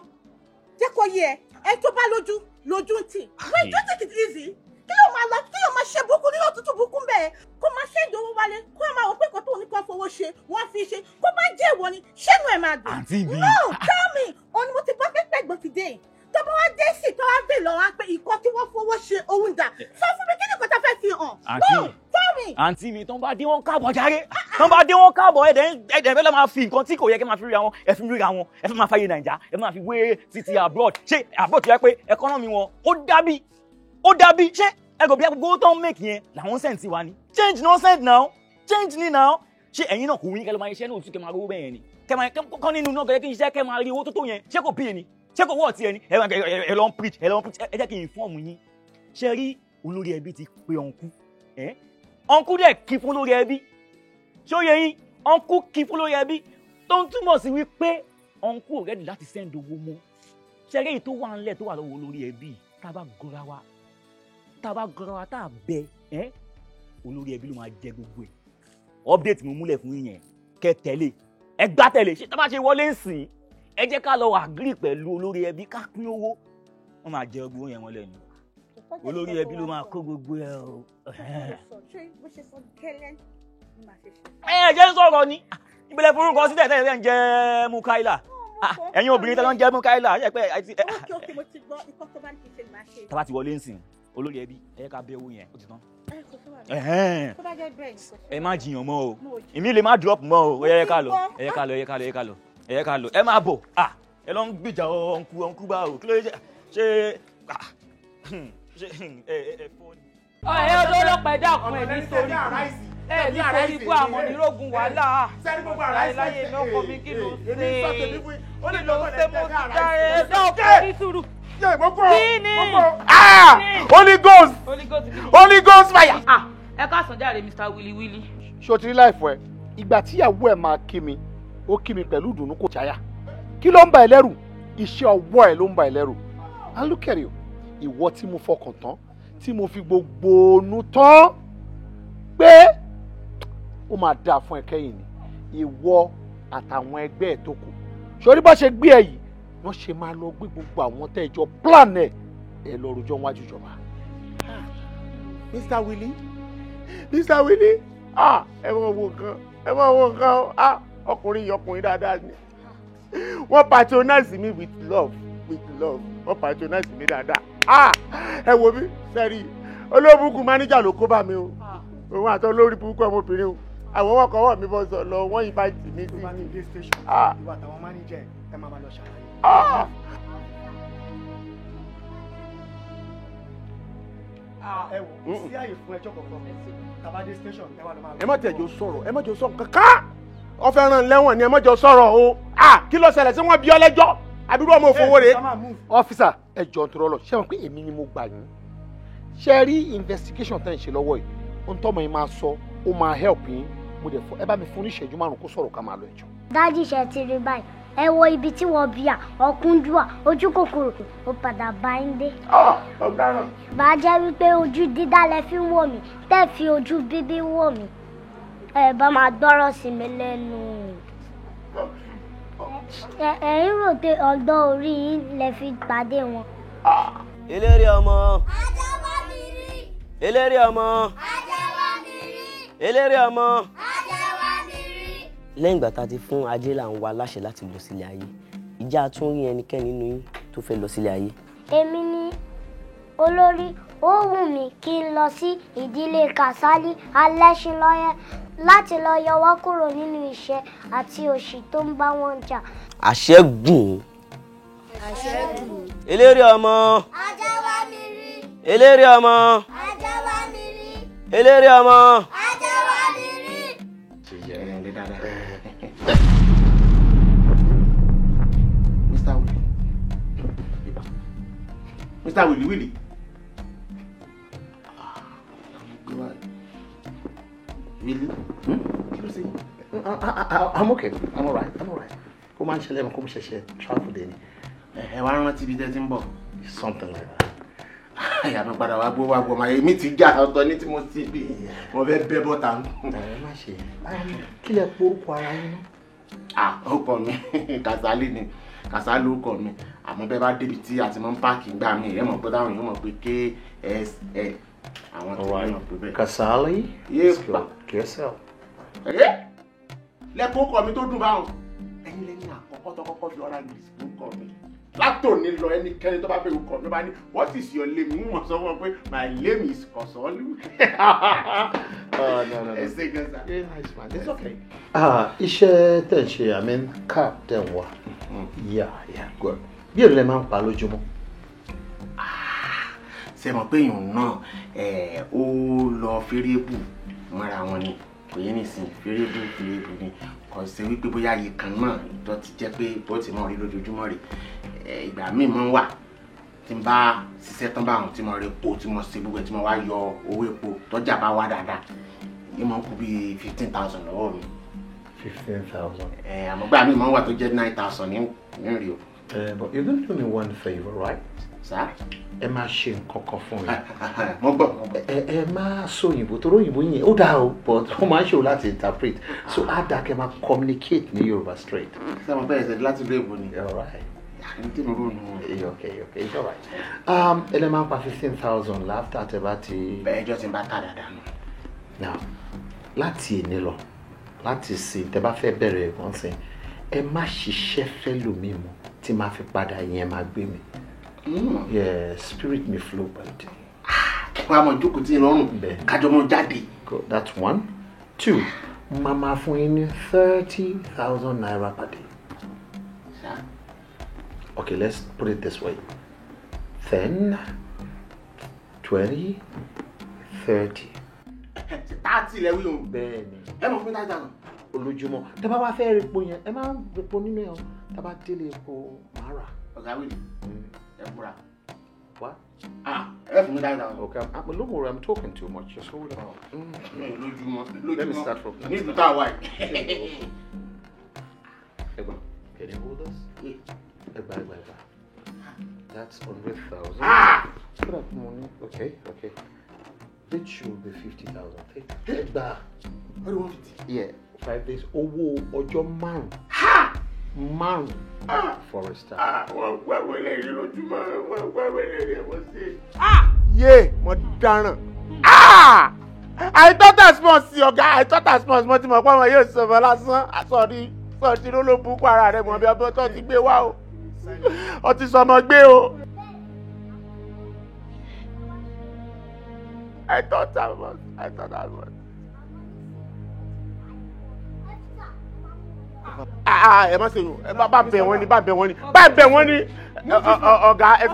Jẹ́ kó yé ẹ, ẹ tó bá lójú, lójú ń tì. Wait, don't take it easy. Kí ló máa lọ, kí ló máa ṣe burúkú nínú òtútù burúkú bẹ́ẹ̀? Kó máa ṣe ìdòwò wálé, kó máa wọ pé kò tó ní kó fowó ṣe, wọ́n fi ṣe. Kó bá jẹ́ ìwọ ni, ṣẹ́nu ẹ̀ máa dùn. Àǹtí mi. No, tell me, òun ni mo ti gbọ́ pé gbọ́ ti dé. Tó bá wá dé sí, tó wá bè lọ wá pé ìkọ́ tí wọ́n fowó ṣe òun dà. Sọ fún mi, kí ni kò tá fẹ́ fi hàn? No, tell me. Àǹtí mi, tó ń bá dé wọn káàbọ̀ járe. Tó ń bá dé wọn káàbọ̀, ẹ̀dẹ̀ fẹ́ lọ́ máa fi nǹkan tí kò yẹ kí máa fi ríra wọn, ẹ fi ríra wọn, ẹ fi máa fàyè Nàìjà, ẹ máa fi wé títí abroad. Ṣé abroad tó yẹ pé economy wọn ó dábì, ó dábì, ṣé ẹ kò bí gbogbo tó ń make yẹn làwọn send sí wa ni? Change no send now, change ni now. Ṣé ẹ̀yin náà kò wí kẹ́ ló máa iṣẹ́ náà tún kẹ́ máa rówó bẹ́ẹ̀ ni? Kẹ́ máa kọ́ nínú náà kẹ́ kí iṣẹ́ kẹ́ máa rí owó tó tó yẹn, ṣé kò pè é ni? Ṣé kò wọ́ ọ̀tí ẹ ni? Ẹ lọ ń preach, ẹ lọ ń preach, ẹ jẹ́ kí n inform yín. Ṣé rí olórí ẹbí ti pe ọ̀nkú? Ọ̀nkú dẹ̀ kí fún olórí ẹbí. Ṣé ó yẹ yín? Ọ̀nkú kí fún olórí ẹbí tó ń túmọ̀ sí wípé ọ̀nkú ò rẹ́dì láti send owó mọ́. Ṣé rí èyí tó wà ńlẹ̀ tó wà lọ́wọ́ olórí ẹbí tá a bá gọra wa, tá a bá gọra wa tá a bẹ ẹ́, olórí ẹbí ló máa jẹ gbogbo ẹ̀. Update mo múlẹ̀ fún yín yẹn, kẹ́ tẹ̀lé, ẹ gbá tẹ̀lé. Ṣé tá a bá ṣe wọlé ń sìn, ẹ jẹ́ ká lọ agree pẹ̀lú olórí ẹbí ká pín owó. Wọ́n máa jẹ gbogbo yẹn mọ́lẹ̀ ni. Olórí ẹbí ló máa kó gbogbo ẹ o. Ṣé bó ṣe sọ gẹ́lẹ́ ni màá ṣe ṣe? Ẹ jẹ́ ń sọ̀rọ̀ ni. Ìbílẹ̀ forúkọ sílẹ̀ tẹ́lẹ̀ ń jẹ́ Mukaila. Ẹ̀yin obìnrin tẹ́lẹ̀ ń jẹ́ Mukaila. Ókè, mo ti gbọ́, ikọ́ tó bá ní kí n ṣe ni màá ṣe. Tá bá ti wọlé ń sìn, olórí ẹbí, ẹ jẹ́ ká bẹ owó yẹn, ó ti tán. Tó bá jẹ́ bẹ́ẹ̀ ni kò sí. Ẹ má jiyàn mọ́ o. Èmi lè má drop mọ́ o. Ẹ jẹ́ ká lọ, ẹ jẹ́ ká lọ, ẹ jẹ́ ká lọ, ẹ jẹ́ ká lọ, ẹ jẹ́ ká lọ. Ẹ má bọ̀. Ẹ lọ ń gbìjà ọ̀nkú ọ̀nkú bá o. Kí ló ṣe ṣe ẹ fọ́ ni. Ẹ ọlọ́pàá, ẹ dákun, ẹ ní sórí ẹ ní sórí ikú àmọ́ nírògùn wàhálà láyé mi, ọkọ mi, kí ló ṣe, kí ló ṣe? Mo ti dá ẹ dákun ní sùúrù. Kí ni? Holy Ghost, Holy Ghost fire. Ẹ káàsán jàre, Mr. Willy Willy. Ṣé o ti rí láìfọ ẹ? Ìgbà tíyàwó ẹ máa kí mi, ó kí mi pẹ̀lú ìdùnnú, kò jáyà. Kí ló ń bà ẹ́ lẹ́rù? Iṣẹ́ ọwọ́ ẹ ló ń bà ẹ́ lẹ́rù. And look at you, ìwọ tí mo fọkàn tán, tí mo fi gbogbo onú tán pé ó máa dáa fún ẹ kẹ́yìn ni, ìwọ àtàwọn ẹgbẹ́ ẹ̀ tó kù. Sórí bá ṣe gbé ẹ yìí, wọ́n ṣe máa lọ gbé gbogbo àwọn tẹ́ ẹ jọ plan ẹ̀ Ẹ lọ rojọ́ wájú ìjọba. Mr. Willie, Mr. Willie, ah, ẹ máa wo nǹkan, ẹ máa wo nǹkan, ah, ọkùnrin yìí ọkùnrin dáadáa ni. Wọ́n patronize me with love, with love. Wọ́n patronize mi dáadáa. Ah, ẹ wo mi, sẹ́rí, olóòbùkún mánéjà ló kó bá mi o. Òun àti olórí burúkú ọmọbìnrin o. Àwọn ọwọ́ kan wọ̀ mí bọ́ sọ lọ, wọ́n invite mi sí. Tó bá ti dé station, ìwà àtàwọn mánéjà ẹ máa lọ ṣàlàyé. Ẹ wò sí àyè fún ẹjọ́ kankan tàbá dé station ẹ wà lọ máa lọ. Ẹ má tẹ̀jọ́ sọ̀rọ̀, ẹ má jọ sọ̀rọ̀ kankan. Ó fẹ́ ràn lẹ́wọ̀n ni ẹ má jọ sọ̀rọ̀ o. Kí ló ṣẹlẹ̀ sí wọn bí ọ lẹ́jọ́? Àbúrò ọmọ òfowó rè. Ọ́físà, ẹ jọ̀ọ́ nítorí Ọlọ́run, ṣé wọn pé èmi ni mo gbà yín? Ṣé rí investigation tẹ́ ń ṣe lọ́wọ́ yìí? Ohun tọ́mọ yín máa sọ, ó máa help yín. Mo dẹ̀ fọ ẹ bá mi fún ní ìṣẹ́jú 5 kó sọ̀rọ̀ ká máa lọ ẹjọ́. Dájú ṣe ti rí báyìí, ẹ wo ibi tí wọ́n bí à ọ̀kúndùà ojú kòkòrò ó padà bá ń dé. Bá jẹ́ wípé ojú dídá lẹ fi ń wò mí, tẹ́ fi ojú bíbí wò mí, ẹ bá máa gbọ́rọ̀ sí mi lẹ́nu. Ẹ̀yin rò pé ọgbọ́n orí yín lẹ fi pàdé wọn. Eléré ọmọ. Eléré ọmọ. Eléré ọmọ. Lẹ́yìn ìgbà tá a ti fún ajé là ń wa láṣẹ láti lọ sílé ayé, ìjà tún rí ẹnikẹ́ni nínú yín tó fẹ́ lọ sílé ayé. Èmi ni olórí, ó wù mí kí n lọ sí ìdílé Kàsálí Alẹ́ṣinlọ́yẹ́ láti lọ yọ wọ́n kúrò nínú ìṣẹ́ àti òṣì tó ń bá wọn jà. Àṣẹ gùn. Àṣẹ gùn. Eléré ọmọ. Ajá wá mi rí. Eléré ọmọ. Ajá wá mi rí. Eléré ọmọ. Ajá wá mi rí. Mr. Willie. Mr. Willie Willie. Willie? Kí ló ṣe? I'm okay. I'm all right. I'm all right. Kó máa ń ṣẹlẹ̀ kó mo ṣẹ̀ṣẹ̀ travel dé ni. Ẹ wá rántí ibi tẹ́ ti ń bọ̀. Something like that. Àyà mi padà wá gbó wá gbọ́ máa èmi ti já ọ̀tọ̀ ní tí mo ti bí mo fẹ́ bẹ́ bọ́ta. Ẹ má ṣe kí lẹ porúkọ ara yín náà. Orúkọ mi Kàsálí ni, Kàsálí orúkọ mi, àmọ́ bẹ́ẹ̀ bá débi tí a ti mọ́ ń páàkì gbà mí ẹ mọ̀ pé táwọn èèyàn mọ̀ pé KSL àwọn tí wọ́n mọ̀ pé bẹ́ẹ̀. Kàsálí. Yéèpà. KSL. Lẹ́kọ̀ọ́ orúkọ mi tó dùn báwọn. Ẹ̀yin lẹ́ni àkọ́kọ́ tó kọ́kọ́ fi ọ̀rá English orúkọ mi. Látòní lọ ẹnikẹ́ni tó bá fẹ́ orúkọ mi bá ní what is your name? Ń wọ̀n sọ fún ọ pé my name is Kọ̀sọ́lù. No, no, no. Ẹ ṣé gan sa. Yeah, nice man. It's okay. Iṣẹ́ tẹ̀ ń ṣe, I mean, cab tẹ̀ ń wá. Yeah, yeah, good. Bí èrò lẹ máa ń pa lójúmọ́? Ṣé mọ̀ pé èèyàn náà ó lọ fẹ́rẹ́bù mọ́ra wọn ni, kò yé nìsín, fẹ́rẹ́bù fẹ́rẹ́bù ni. Kò ṣe wípé bóyá iye kan náà tó ti jẹ́ pé bó ti mọ̀ rí lójoojúmọ́ rè. Ìgbà míì máa ń wà tí n bá ṣiṣẹ́ tán báwọn tí mo rí epo tí mo ṣe gbogbo ẹ̀ tí mo wá yọ owó epo tọ́jà bá wá dáadáa yìí máa ń kú bíi 15,000 lọ́wọ́ mi. 15,000. Àmọ́ gbà míì máa ń wà tó jẹ́ 9,000 ní rí o. But you're gonna do me one favour, right? Sir? Ẹ máa ṣe nǹkan kan fún mi. Mo gbọ́. Ẹ máa sọ òyìnbó torí òyìnbó yẹn ó dáa o, but ó máa ń ṣòro láti interpret, so á dáa kẹ́ máa communicate ní Yorùbá straight. Ṣé mo bẹ̀rẹ̀ sẹ́ni láti ilé ìbò ni? All right. Okay, okay, it's all right. Ẹ lè máa ń pa 15,000 láfta tẹ bá ti. Bẹ́ẹ̀ ẹjọ́ ti ń bá tà dáadáa nù. Now, láti èní lọ, láti sìn tẹ bá fẹ́ bẹ̀rẹ̀ ẹ̀gbọ́n sìn, ẹ má ṣiṣẹ́ fẹ́ lòmíì mọ́ tí máa fi padà yẹn máa gbé mi. Yeah, spirit mi flow pẹ̀lú tí. Wọ́n á mọ ìjókòó tí ń lọ́rùn kájọ mọ jáde. That's one. Two, màmá fún yín ní 30,000 naira per day. Sir? Okay, let's put it this way. 10, 20, 30. 30 lẹ wí o. Bẹ́ẹ̀ni. Ẹ mọ̀ fún mi 30,000. Olójúmọ́. Tẹ́ bá wá fẹ́ rí epo yẹn, ẹ máa ń repo nínú ẹ̀ o. Tẹ́ bá délé epo, màá rà. Ọ̀gá wíìlì, ẹ búra. What? Ẹ fún mi 30,000. Okay, don't worry, I'm talking too much. Just hold on. Lójúmọ́. Let me start from. Ní ìlú tá a wà yìí. Ẹ gbà, can you hold this? Ẹ gbà. That's 100,000. Put up money. Okay, okay. This should be 50,000. Ẹ gbà. What do you want? Yeah, 5 days. Owó ọjọ́ márùn-ún. márùn-ún Forester. Wọ́n gbà wọlé rí lójúmọ́, wọ́n gbà wọlé rí ẹ̀wọ̀n sí. Yé, mo dáràn. I thought as much, ọ̀gá, I thought as much, mo ti mọ̀ pé ọmọ yóò sọ̀rọ̀ lásán, àsọ̀rí sọ̀tì ló ló bukú ara rẹ̀ mọ̀ bí ọbẹ̀ tó ti gbé wá o, ọtí sọmọ gbé o. I thought as much, I thought as much. Ẹ má ṣe yùn, ẹ bá bẹ̀ wọ́n ni, bá bẹ̀ wọ́n ni, bá bẹ̀ wọ́n ni, ọ̀gá ẹ.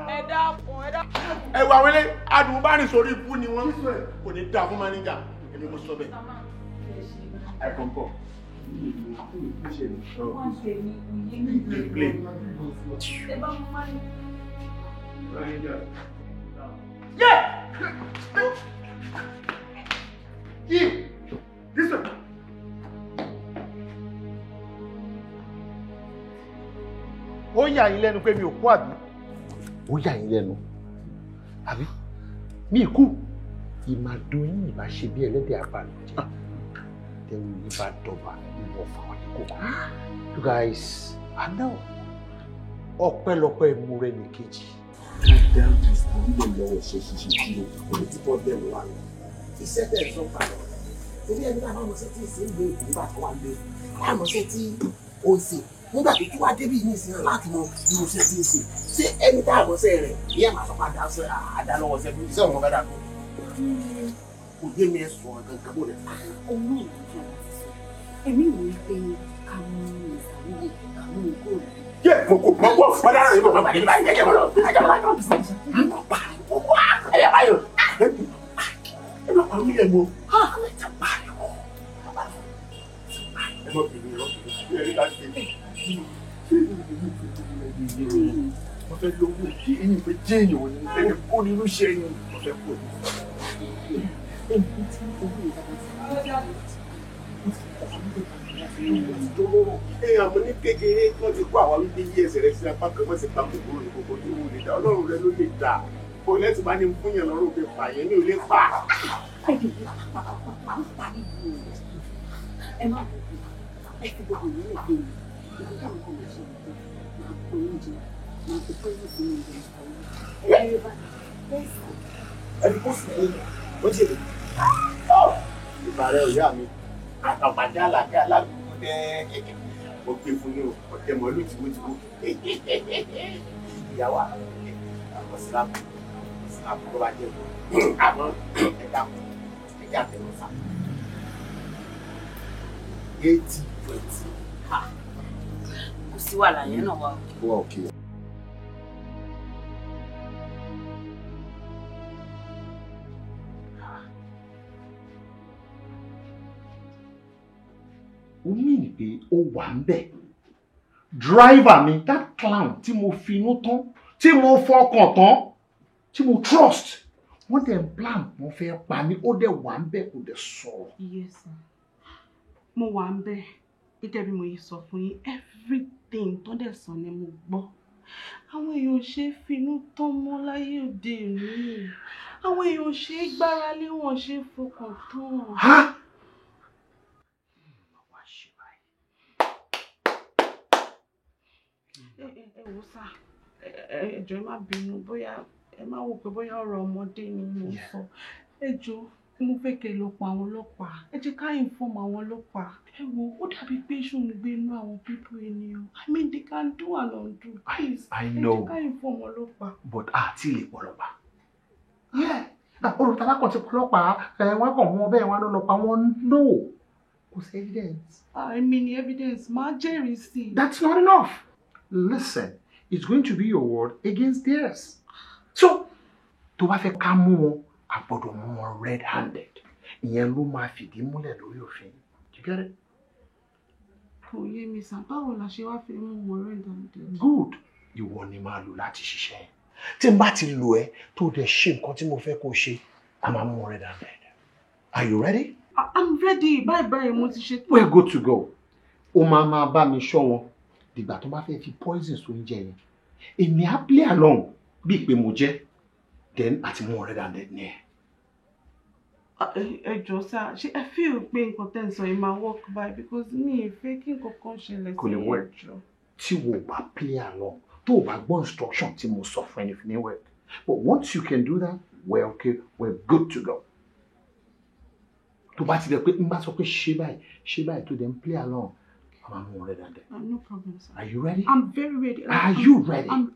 Ẹ dákun, ẹ dákun. Ẹ wà wọlé, adùn bá rìn sórí ibú ni wọ́n, kò ní dáa fún máníjà, èmi mo sọ bẹ́ẹ̀. Ẹ kàn bọ̀. Yeah! You! This one! Ó yà yín lẹ́nu pé mi ò kú àbí? Ó yà yín lẹ́nu àbí? Mi kú. Ìmàdùn yín ìbá ṣe bí ẹlẹ́dẹ̀ abàlùjẹ́. Tẹ̀wé yìí bá dọ̀bà ìwọ̀ fáwọn ní kókó. You guys, I know. Ọpẹ́lọpẹ́ ìmúrẹ́ ní kejì. Iṣẹ́ tẹ̀ sọ pàlọ́. Torí ẹni bá àwọn ọmọọṣẹ́ tí ì ṣe ń gbé ìgbà tó wà lé, àwọn ọmọọṣẹ́ tí ó ń ṣe nígbà tó tún wá débì ní ìsìn láti mọ irú iṣẹ́ tí ń ṣe. Ṣé ẹni tá àmọ́ṣẹ́ rẹ̀ ìyá màá sọ pé àdá lọ́wọ́ ṣẹ́ iṣẹ́ òun fẹ́ dàgbọ́? Kò yé mi ẹ sọ̀rọ̀ gangan bó rẹ̀. Òun náà ló jẹ́ láti sọ. Èmi wò ó pé ká mú ìsàwọ̀ ká mú kó rẹ̀. Yé mo kò mọ wọ́n fọdá rẹ̀ mo bàbá nípa ẹ̀jẹ̀ mọ́ lọ. Ẹ̀jẹ̀ mọ́ lọ. Ẹ̀yà báyọ̀. Ẹ má pa mí lẹ̀ mọ́. Ẹ má bèrè lọ. Mo fẹ́ lówó kí ẹ̀yin fẹ́ jẹ́ èèyàn ní ẹni kó nínú iṣẹ́ yín. Mo fẹ́ kó ní. Àmọ́ ní kékeré wọ́n ti kó àwa wípé yí ẹsẹ̀ rẹ sí apá kan wọ́n sì pa kòkòrò ní kòkòrò tí wọ́n lè dá Ọlọ́run rẹ ló lè dá. Kò lẹ́tì bá ní fún yàn lọ́rùn pé pààyàn ní ò lè pa. Ẹ má bọ̀ ẹ fi gbogbo ìlú lè gbé mi. Ibi táwọn kan máa ṣe nìkan máa kó oúnjẹ, máa fi pọ́ìsì sínú oúnjẹ ìsàlẹ̀. Ẹ bá bẹ́ẹ̀ sì. Ẹni kó sì ní ó ṣe lè. Ìbàrẹ̀ ọ̀yá mi, àtàpàdé àlàkẹ́ alágbègbè dẹ́. Mo gbé fún yín o, ọ̀tẹ̀ mọ́lú tìwótìwó. Ìyàwó àwọn síláàpù síláàpù ló bá jẹ́ àmọ́ ẹ̀dá ẹ̀dá tẹ̀wọ̀n sá. 80-20. Kò sí wàhálà yẹn náà wà. Wà òkè. Ó mìíní pé ó wà ń bẹ̀. Driver mi, that clown tí mo finú tán, tí mo fọkàn tán, tí mo trust, wọ́n dẹ̀ ń plan wọ́n fẹ́ pa mí, ó dẹ̀ wà ń bẹ̀ kò dẹ̀ sọ̀rọ̀. Yes sir. Mo wà ń bẹ̀ gẹ́gẹ́ bí mo yìí sọ fún yín, everything tó dẹ̀ sọ ni mo gbọ́. Àwọn èèyàn ò ṣe é finú tán mọ́ láyé òde òní. Àwọn èèyàn ò ṣe é gbára lé, wọn ṣe é fọkàn tán. Ẹ wò sá, ẹ jọ̀ọ́ ẹ má bínú, bóyá ẹ má wò pé bóyá ọ̀rọ̀ ọmọdé ni mo sọ. Ẹ jọ̀ọ́, mo fẹ́ kẹ́ lọ pa àwọn ọlọ́pàá. Ẹ jẹ́ ká inform àwọn ọlọ́pàá. Ẹ wo, ó dàbí pé ṣó ń gbé inú àwọn people ènìyàn. I mean, they can do and undo. Please, I ẹ know. jẹ́ ká inform ọlọ́pàá. But a ti lè pọlọ́pàá. Olùtàlá kan ti pọlọ́pàá, wọ́n kàn mú ọ bẹ́ẹ̀ wọ́n á lọ pa wọ́n. No, kò sí evidence. I mean, evidence máa jẹ́rìí sí i. That's not enough. Listen, it's going to be your word against theirs. So, tó bá fẹ́ ká mú wọn, a gbọ́dọ̀ mú wọn red-handed. Ìyẹn ló máa fìdí múlẹ̀ lórí òfin. You get it? Kò yé mi sàn, báwo la ṣe wá fi mú wọn red-handed? Good. Ìwọ ni máa lò láti ṣiṣẹ́. Tí n bá ti lò ẹ́ tó dẹ̀ ṣe nǹkan tí mo fẹ́ kó ṣe, a máa mú wọn red-handed. Are you ready? I'm ready. Bye bye, mo ti ṣe. We're good to go. Ó máa máa bá mi ṣọ́ wọn. Dìgbà tó bá fẹ́ fi poison sóúnjẹ yẹn. Èmi á play along bíi pé mo jẹ́. Then àti mú wọn red-handed ni ẹ. Ẹ jọ̀ọ́ sá, ṣé ẹ feel pé nǹkan tẹ́ ń sọ yìí máa work by because mi ì fẹ́ kí nǹkan kan ṣẹlẹ̀ Kò lè sí work. ẹjọ́. Tí wo bá play along, tó o bá gbọ́ instruction tí mo sọ fún ẹni fi ní work. But once you can do that, we're okay, we're good to go. Tó bá ti dẹ̀ pé n bá sọ pé ṣe báyìí tó dẹ̀ ń play along, a máa mú un rẹ dáadáa. No problem, sir. Are you ready? I'm very ready. Are you ready? I'm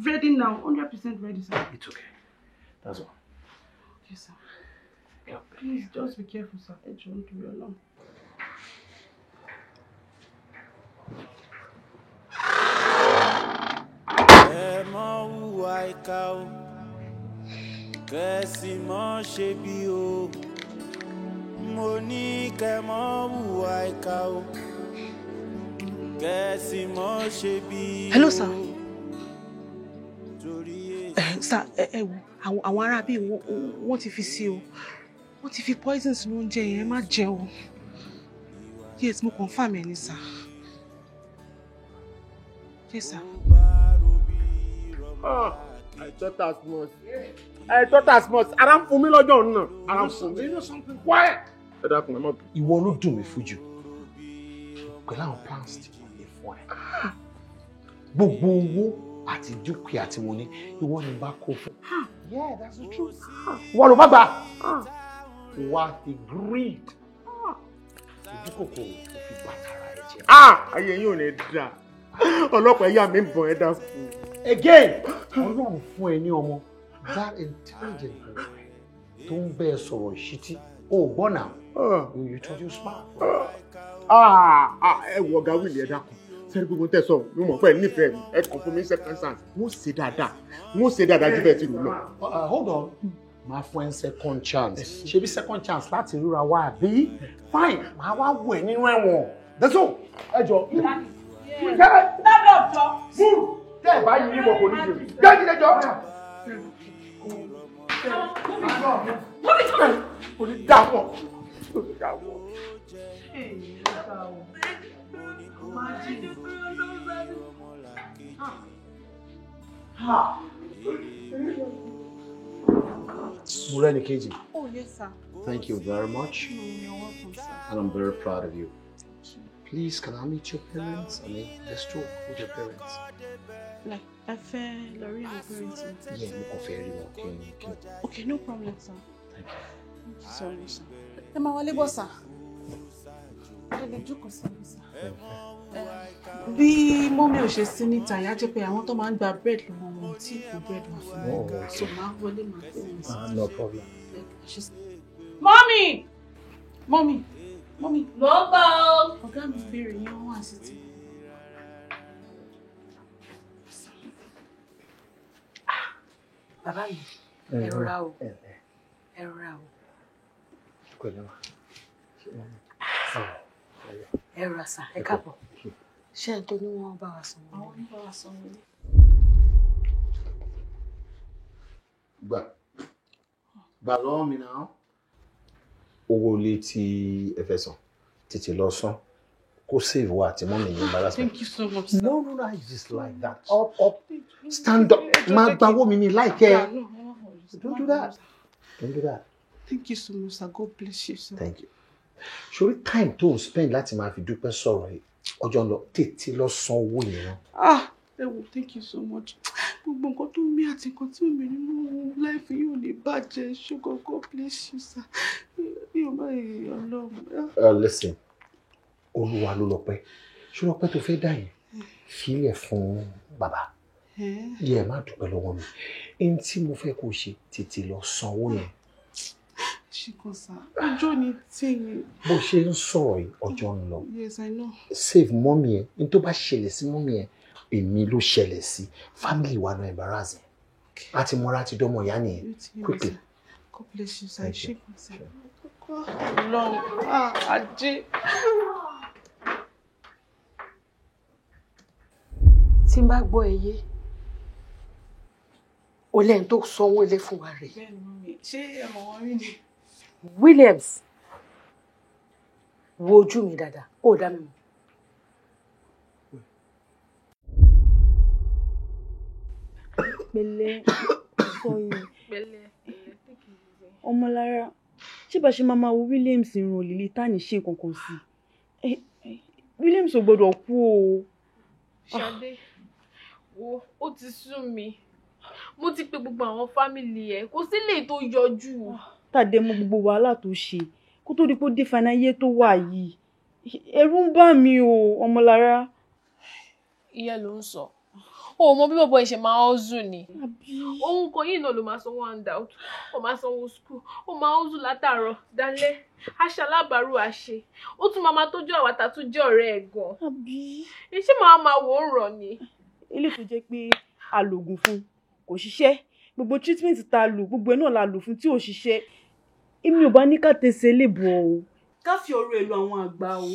ready now, 100% ready, sir. It's okay. That's all. Okay, sir. Please just be careful, sir. Ẹ jọ̀ọ́ nítorí Ọlọ́run. Ẹ mọ hùwà ìkà o, kẹ́sì mọ́ ṣe bí o. Mo ní kẹ́ mọ́ hùwà ìkà o, kẹ́sì mọ́ ṣe bí o. Hello, sir. Sir, ẹ wo àwọn ará bíi wọ́n ti fi sí o. Wọ́n ti fi poison sínú oúnjẹ yẹn, ẹ má jẹ o. Yes, mo confirm ẹ ní, sir. Yes, sir. Ah, I thought as much. I thought as much. Ara ń fún mi lọ́jọ́ náà. Ara ń fún mi. You know something? Quiet. Ẹ dákun, ẹ má bínú. Ìwọ ló dùn mí fún jù pẹ̀lú àwọn plans tí mo ní fún ẹ. Gbogbo owó àti dúkìá tí mo ní, ìwọ ni bá kó fún. Yeah, that's the truth. Ìwọ ló má gbà. Wá fi greed. Ojú kòkòrò ló fi bàtàrà ẹ jẹ. Ah, ayé yín ò ní dà. Ọlọ́pàá ẹ̀yà mi ń bọ̀, ẹ dákun. Again, Ọlọ́run fún ẹ ní ọmọ that intelligent boy tó ń bẹ́ẹ̀ sọ̀rọ̀ ìṣítí. O ò gbọ́ náà. You thought you smart. Ah, ẹ wọ ọ̀gá wíìlì, ẹ dákun. Sẹ́ni gbogbo tẹ̀ sọ, mo mọ̀ pé ẹ nífẹ̀ẹ́ mi, ẹ kàn fún mi second chance. Wọ́n ṣe dáadáa, wọ́n ṣe dáadáa ju bẹ́ẹ̀ ti rò lọ. Hold on, máa fún ẹ second chance. Ṣebí second chance láti ríra wá àbí? Fine, màá wá wò ẹ́ nínú ẹ̀wọ̀n. That's all. Ẹ jọ. Stand up, jọ. Move. Tẹ́ ẹ̀ bá yìí ní ìbọn kò ní jù. Jáde lẹ́jọ́. Kò ní dá fún ọ. Kò ní dá fún ọ. Morenikeji, Oh, yes, sir. thank you very much. No, you're welcome, sir. And I'm very proud of you. Please, can I meet your parents? I mean, let's talk with your parents. Like, ẹ fẹ́ lọ rí àwọn parents mi. Yeah, mo kàn fẹ́ rí wọn kí n kí n. Okay, no problem, sir. Thank you. Thank you so much, sir. Ẹ máa wọlé bọ̀, sir. Ẹ lè jókòó sí mi, sir. Bí mọ́mí ò ṣe sí níta, ìyá jẹ́ pé àwọn tó máa ń gba bread lọ́wọ́ wọn ò tí kò bread wá fún mi. Oh, okay. So máa wọlé máa pè wọ́n sí. Ah, no problem. Mọ́mí! Mọ́mí! Mọ́mí! Mo ń bọ̀ o. Ọ̀gá mi béèrè yín, wọ́n wà sí ti. Bàbá mi, ẹ rọra o, ẹ rọra o, ẹ rọra sà, ẹ káàbọ̀. Ṣé ẹ tó ní wọ́n bá wa sanwó? Àwọn ń bá wa sanwó ní. Gbà. Gbà lọ́wọ́ mi náà. Owó ilé tí ẹ fẹ́ san, tètè lọ san. Kó save wa àti mọ́mì ní embarrassment. Thank you so much, sir. No, no, no, I just like that. Up, up. Stand up. Má gbawó mi ní láìkẹ́. Yeah, no, ẹ má worry, sir. Don't do that. Don't do that. Thank you so much, sir. God bless you, sir. Thank you. Ṣorí time tó ń spend láti máa fi dúpẹ́ sọ̀rọ̀ yìí, ọjọ́ ń lọ, tètè lọ san owó yẹn náà. Ah, ẹ wò, thank you so much. Gbogbo nǹkan tó mí àti nǹkan tí ò mí nínú life yìí ò ní bàjẹ́. Ṣùgbọ́n God bless you, sir. Mi ò bá èèyàn Ọlọ́run. Listen, Olúwa ló lọ́pẹ́. Ṣé lọ́pẹ́ tó fẹ́ dà yẹn? Fílẹ̀ fún bàbá. Yẹ má dúpẹ́ lọ́wọ́ mi. Ẹni tí mo fẹ́ kó ṣe, tètè lọ san owó yẹn. Ṣìkan sá, ọjọ́ ni tèmi. Bó ṣe ń sọ̀rọ̀ yìí, ọjọ́ ń lọ. Yes, I know. Save mọ́mí ẹ̀. Ní tó bá ṣẹlẹ̀ sí mọ́mí ẹ̀, èmi ló ṣẹlẹ̀ sí. Family wa náà embarrassing. A ti mọ́ra ti dọ́mọ ìyá nìyẹn. Yóò ti yé mi, Quickly. sir. God bless you, sir. Thank you. Ṣìkan sá. Ọlọ́run, ah, ajé. Tí n bá gbọ́ ẹ yé, o lẹ́yìn tó sanwó ilé fún wa rèé. Bẹ́ẹ̀ni, mọ́mí, ṣé ẹ mọ̀ wọ́n rí ni? Williams, wo ojú mi dáadáa, ó dá mi mọ̀. Pẹ̀lẹ́ Tóyìn. Pẹ̀lẹ́. Ọmọlára, Ṣé bá ṣe máa máa wo Williams irun òlìlí tá ní ṣe nǹkan kan sí i? Williams ò gbọdọ̀ kú o. Ṣadé, wo ó ti sú mi. Mo ti pe gbogbo àwọn fámìlì ẹ, kò sí lè tó yọjú. Tàdé mọ gbogbo wàhálà tó ṣe kó tó di pé ó dé final year tó wà yìí. Ẹ̀rù ń bà mí o, Ọmọlára. Ìyẹn ló ń sọ. O mọ bí bọ̀bọ̀ ìṣe máa hustle ni. Ohun kan yìí náà ló máa sanwó handout, ó máa sanwó school, ó máa hustle látàárọ̀ dálẹ́, aṣa alábàárù àṣe, ó tún máa tọ́jú àwa tá tún jẹ́ ọ̀rẹ́ ẹ̀ gan. Iṣẹ́ máa máa wò ó rọ̀ ni. Ilé tó jẹ́ pé a lògùn fún kò ṣiṣẹ́, gbogbo treatment tá a lò gbogbo ẹ̀ náà la lò fún tí ò ṣiṣẹ́. Èmi ò bá ní ká tẹsẹ̀ lè bọ̀ o. Ká fi ọ̀rọ̀ ẹ̀ lọ àwọn àgbà o.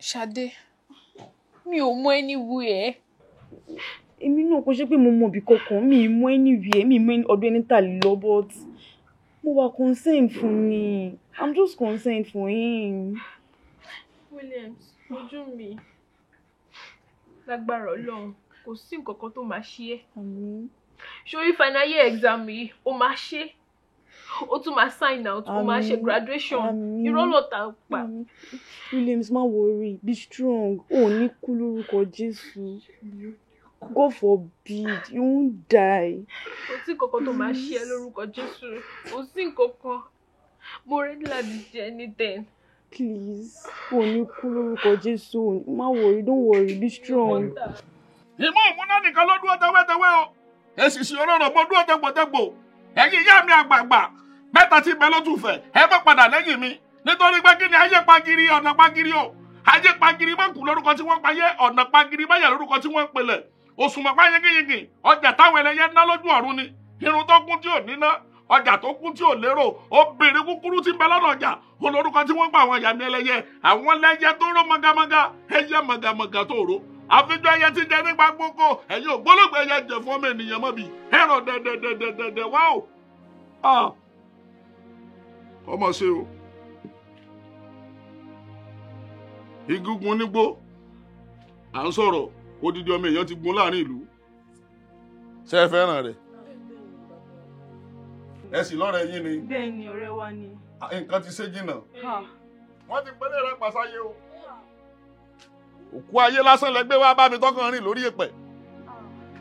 Ṣadé, mi ò mọ anywhere. Èmi náà kò ṣe pé mo mọ ibì kankan, mi ì mọ anywhere, mi ì mọ ọdún ẹni tà lè lọ, but mo wà concerned fún ni. I'm just concerned for him. Williams, ojú mi lágbára Ọlọ́run kò sí nǹkan kan tó máa ṣe ẹ́. Ṣorí final year exam yìí, ó máa ṣe, ó tún máa sign out, ó máa ṣe graduation. Irọ́ lọ̀tá pa. Williams, má worry, be strong. Ó ní kú lórúkọ Jésù. God forbid, you won't die. Kò sí nǹkan kan tó máa ṣe ẹ́ lórúkọ Jésù. Kò sí nǹkan kan. Mo ready láti ṣe anything. Please, ó ní kú lórúkọ Jésù. Má worry, don't worry, be strong. Ìmọ̀ òmùná nìkan ló dúró tẹwẹ́tẹwẹ́ o. Èsìsì ọlọ́rọ̀ mo dúró tẹgbọ̀tẹgbò. Ẹ̀yin ìyá mi àgbààgbà mẹ́ta tí bẹ lótùfẹ̀ ẹ bá padà lẹ́yìn mi nítorí pé kí ni ayé pagiri ọ̀nà pagiri o. Ayé pagiri má kú lórúkọ tí wọ́n payé, ọ̀nà pagiri má yà lórúkọ tí wọ́n pelẹ̀. Òṣùmọ̀ pa yingiyingi ọjà táwọn ẹlẹ́yẹ ná lójú ọ̀run ni. Irun tó kún tí ò níná, ọjà tó kún tí ò lérò, obìnrin kúkúrú tí ń bẹ lọ́nà ọjà olórúkọ tí wọ́n pa àwọn ìyá mi ẹlẹ́yẹ. Àwọn ẹlẹ́yẹ tó ró mọ̀gàmọ̀gà, ẹyẹ mọ̀gàmọ̀gà tó ró. Àfijọ́ ẹyẹ tí jẹ nípa gbogbo ẹ̀yin ògbólógbò ẹyẹ jẹ fún ọmọ ènìyàn mọ́bi ẹ̀rọ dẹ̀dẹ̀dẹ̀dẹ̀dẹ̀ wá o. Ọmọ ṣe o. Igúngun nígbó à ń sọ̀rọ̀ odidi ọmọ èèyàn ti gun láàrin ìlú. Ṣé ẹ fẹ́ràn rẹ̀? Ẹ sì lọ́rẹ̀ yín ni. Bẹ́ẹ̀ni, ọ̀rẹ́ wa ni. Nǹkan ti ṣe jìnnà. Wọ́n ti pẹ́lẹ́ rẹ̀ pàṣáyé o. Òkú ayé lásán lẹ gbé wá bá mi tọkàn rìn lórí èpẹ̀.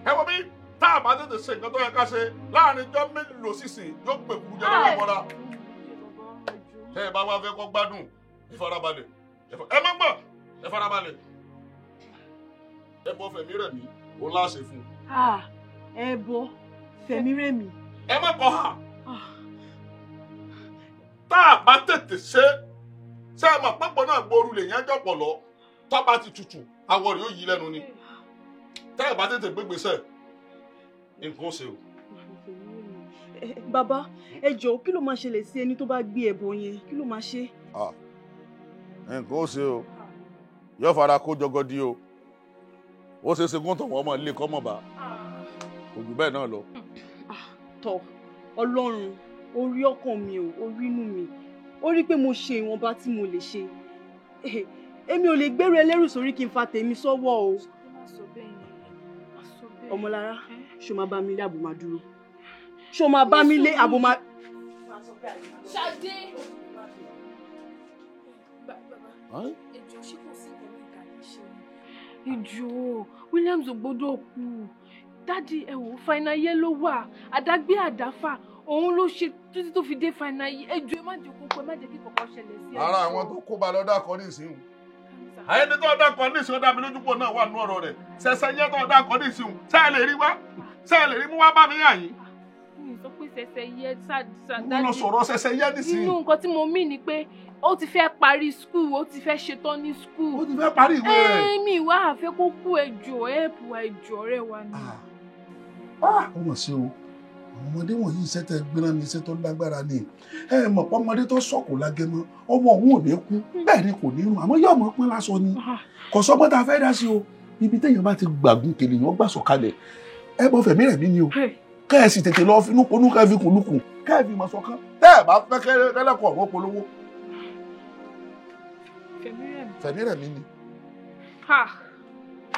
Ẹ wo bí tá a bá tètè ṣe nǹkan tó yẹ ká ṣe láàrin ijọ́ mélòó sísìn yóò gbè kúrú jẹ lọ́wọ́ mọ́ra. Tẹ́ ẹ bá wá fẹ́ kọ́ gbádùn, ẹ farabalẹ̀. Ẹ má gbọ́, ẹ farabalẹ̀. Ẹ bọ́ fẹ̀mí rẹ̀ mí, òun láṣẹ fún un. Ẹ bọ́ fẹ̀mí rẹ̀ mí. Ẹ má kọ́ ha. Tá a bá tètè ṣe, ṣé ẹ mọ̀ pápọ̀ náà gbooru lè yẹn jọ̀pọ̀ lọ. Tọ́ba ti tutù, àwọ̀ rẹ̀ yóò yí lẹ́nu ni. Tẹ́ ẹ̀ bá tètè gbégbèsè, nǹkan ó ṣe o. Bàbá, ẹ jọ̀ọ́, kí ló máa ṣẹlẹ̀ sí ẹni tó bá gbé ẹbọ yẹn? Kí ló máa ṣe? Nǹkan ó ṣe o. Yóò fara kó jọgọdí o. Ó ṣeé ṣe kó tàn wọ́n mọ̀ ilé kọ́ mọ̀ bá. Kò jù bẹ́ẹ̀ náà lọ. Tọ́, Ọlọ́run, ó rí ọkàn mi o, ó rí inú mi. Ó rí pé mo ṣe ìwọ̀nba tí mo lè ṣe. Èmi ò lè gbèrò ẹlẹ́rù sórí kí n fa tèmi sọ́wọ́ o. Ọmọlára, ṣó máa bá mi lé àbò máa dúró? Ṣó máa bá mi lé àbò máa. Ṣadé. Ẹjọ́ ṣé kò sí nǹkan níta lè ṣe ni? Ẹjọ́ Williams ò gbọ́dọ̀ kú. Dádì ẹ wò, final year ló wà. Àdágbé àdáfà òun ló ṣe títí tó fi dé final year. Ẹjọ́ ẹ má jẹ́ kókó, ẹ má jẹ́ kí kọ̀ọ̀kan ṣẹlẹ̀ sí ẹ. Ara àwọn tó kó ba lọ́dọ̀ akọ ní ìsìn. Àyẹ̀ni tó ọ̀dà kan ní ìsìn ọ̀dà mi lójúpọ̀ náà wà nú ọ̀rọ̀ rẹ̀. Ṣẹ̀ṣẹ̀ yẹ tó ọ̀dà kan ní ìsìn. Ṣé ẹ lè rí wá? Ṣé ẹ lè rí mú wá bá mi yà yín? Mi sọ pé ṣẹ̀ṣẹ̀ yẹ ṣáàdì. Mo lọ sọ̀rọ̀ ṣẹ̀ṣẹ̀ yẹ nísìnyí. Inú nǹkan tí mo mí ni pé ó ti fẹ́ parí skul, ó ti fẹ́ ṣetán ní skul. Ó ti fẹ́ parí ìwé rẹ̀. Èmi ìwà àfẹ́ kó kú ẹjọ́ ẹ̀pù ẹjọ́ rẹ̀ wà ní. Ó mọ̀ sí o, àwọn ọmọdé wọ̀nyí iṣẹ́ tẹ gbéra ní iṣẹ́ tó lágbára ni. Ẹ mọ̀ pé ọmọdé tó sọ̀kò lágẹmọ, ọmọ òun ò ní kú, bẹ́ẹ̀ ni kò ní rùn, àmọ́ yóò mọ̀ pọ́n lásọ ni. Kò sọ́gbọ́n tá a fẹ́ dá sí o, ibi téèyàn bá ti gbàgùn kèlè yàn gbà sọ̀kalẹ̀. Ẹ bọ́ fẹ̀mí rẹ̀ mí ni o. Kẹ́ ẹ sì tètè lọ finú ponú kẹ́ ẹ fi kùn lukùn, kẹ́ ẹ fi mọ̀ sọ̀kan. Tẹ́ ẹ bá fẹ́ kẹ́lẹ́kọ̀ọ́ ọ̀rọ̀ polówó. Fẹ̀mí rẹ̀ mí ni.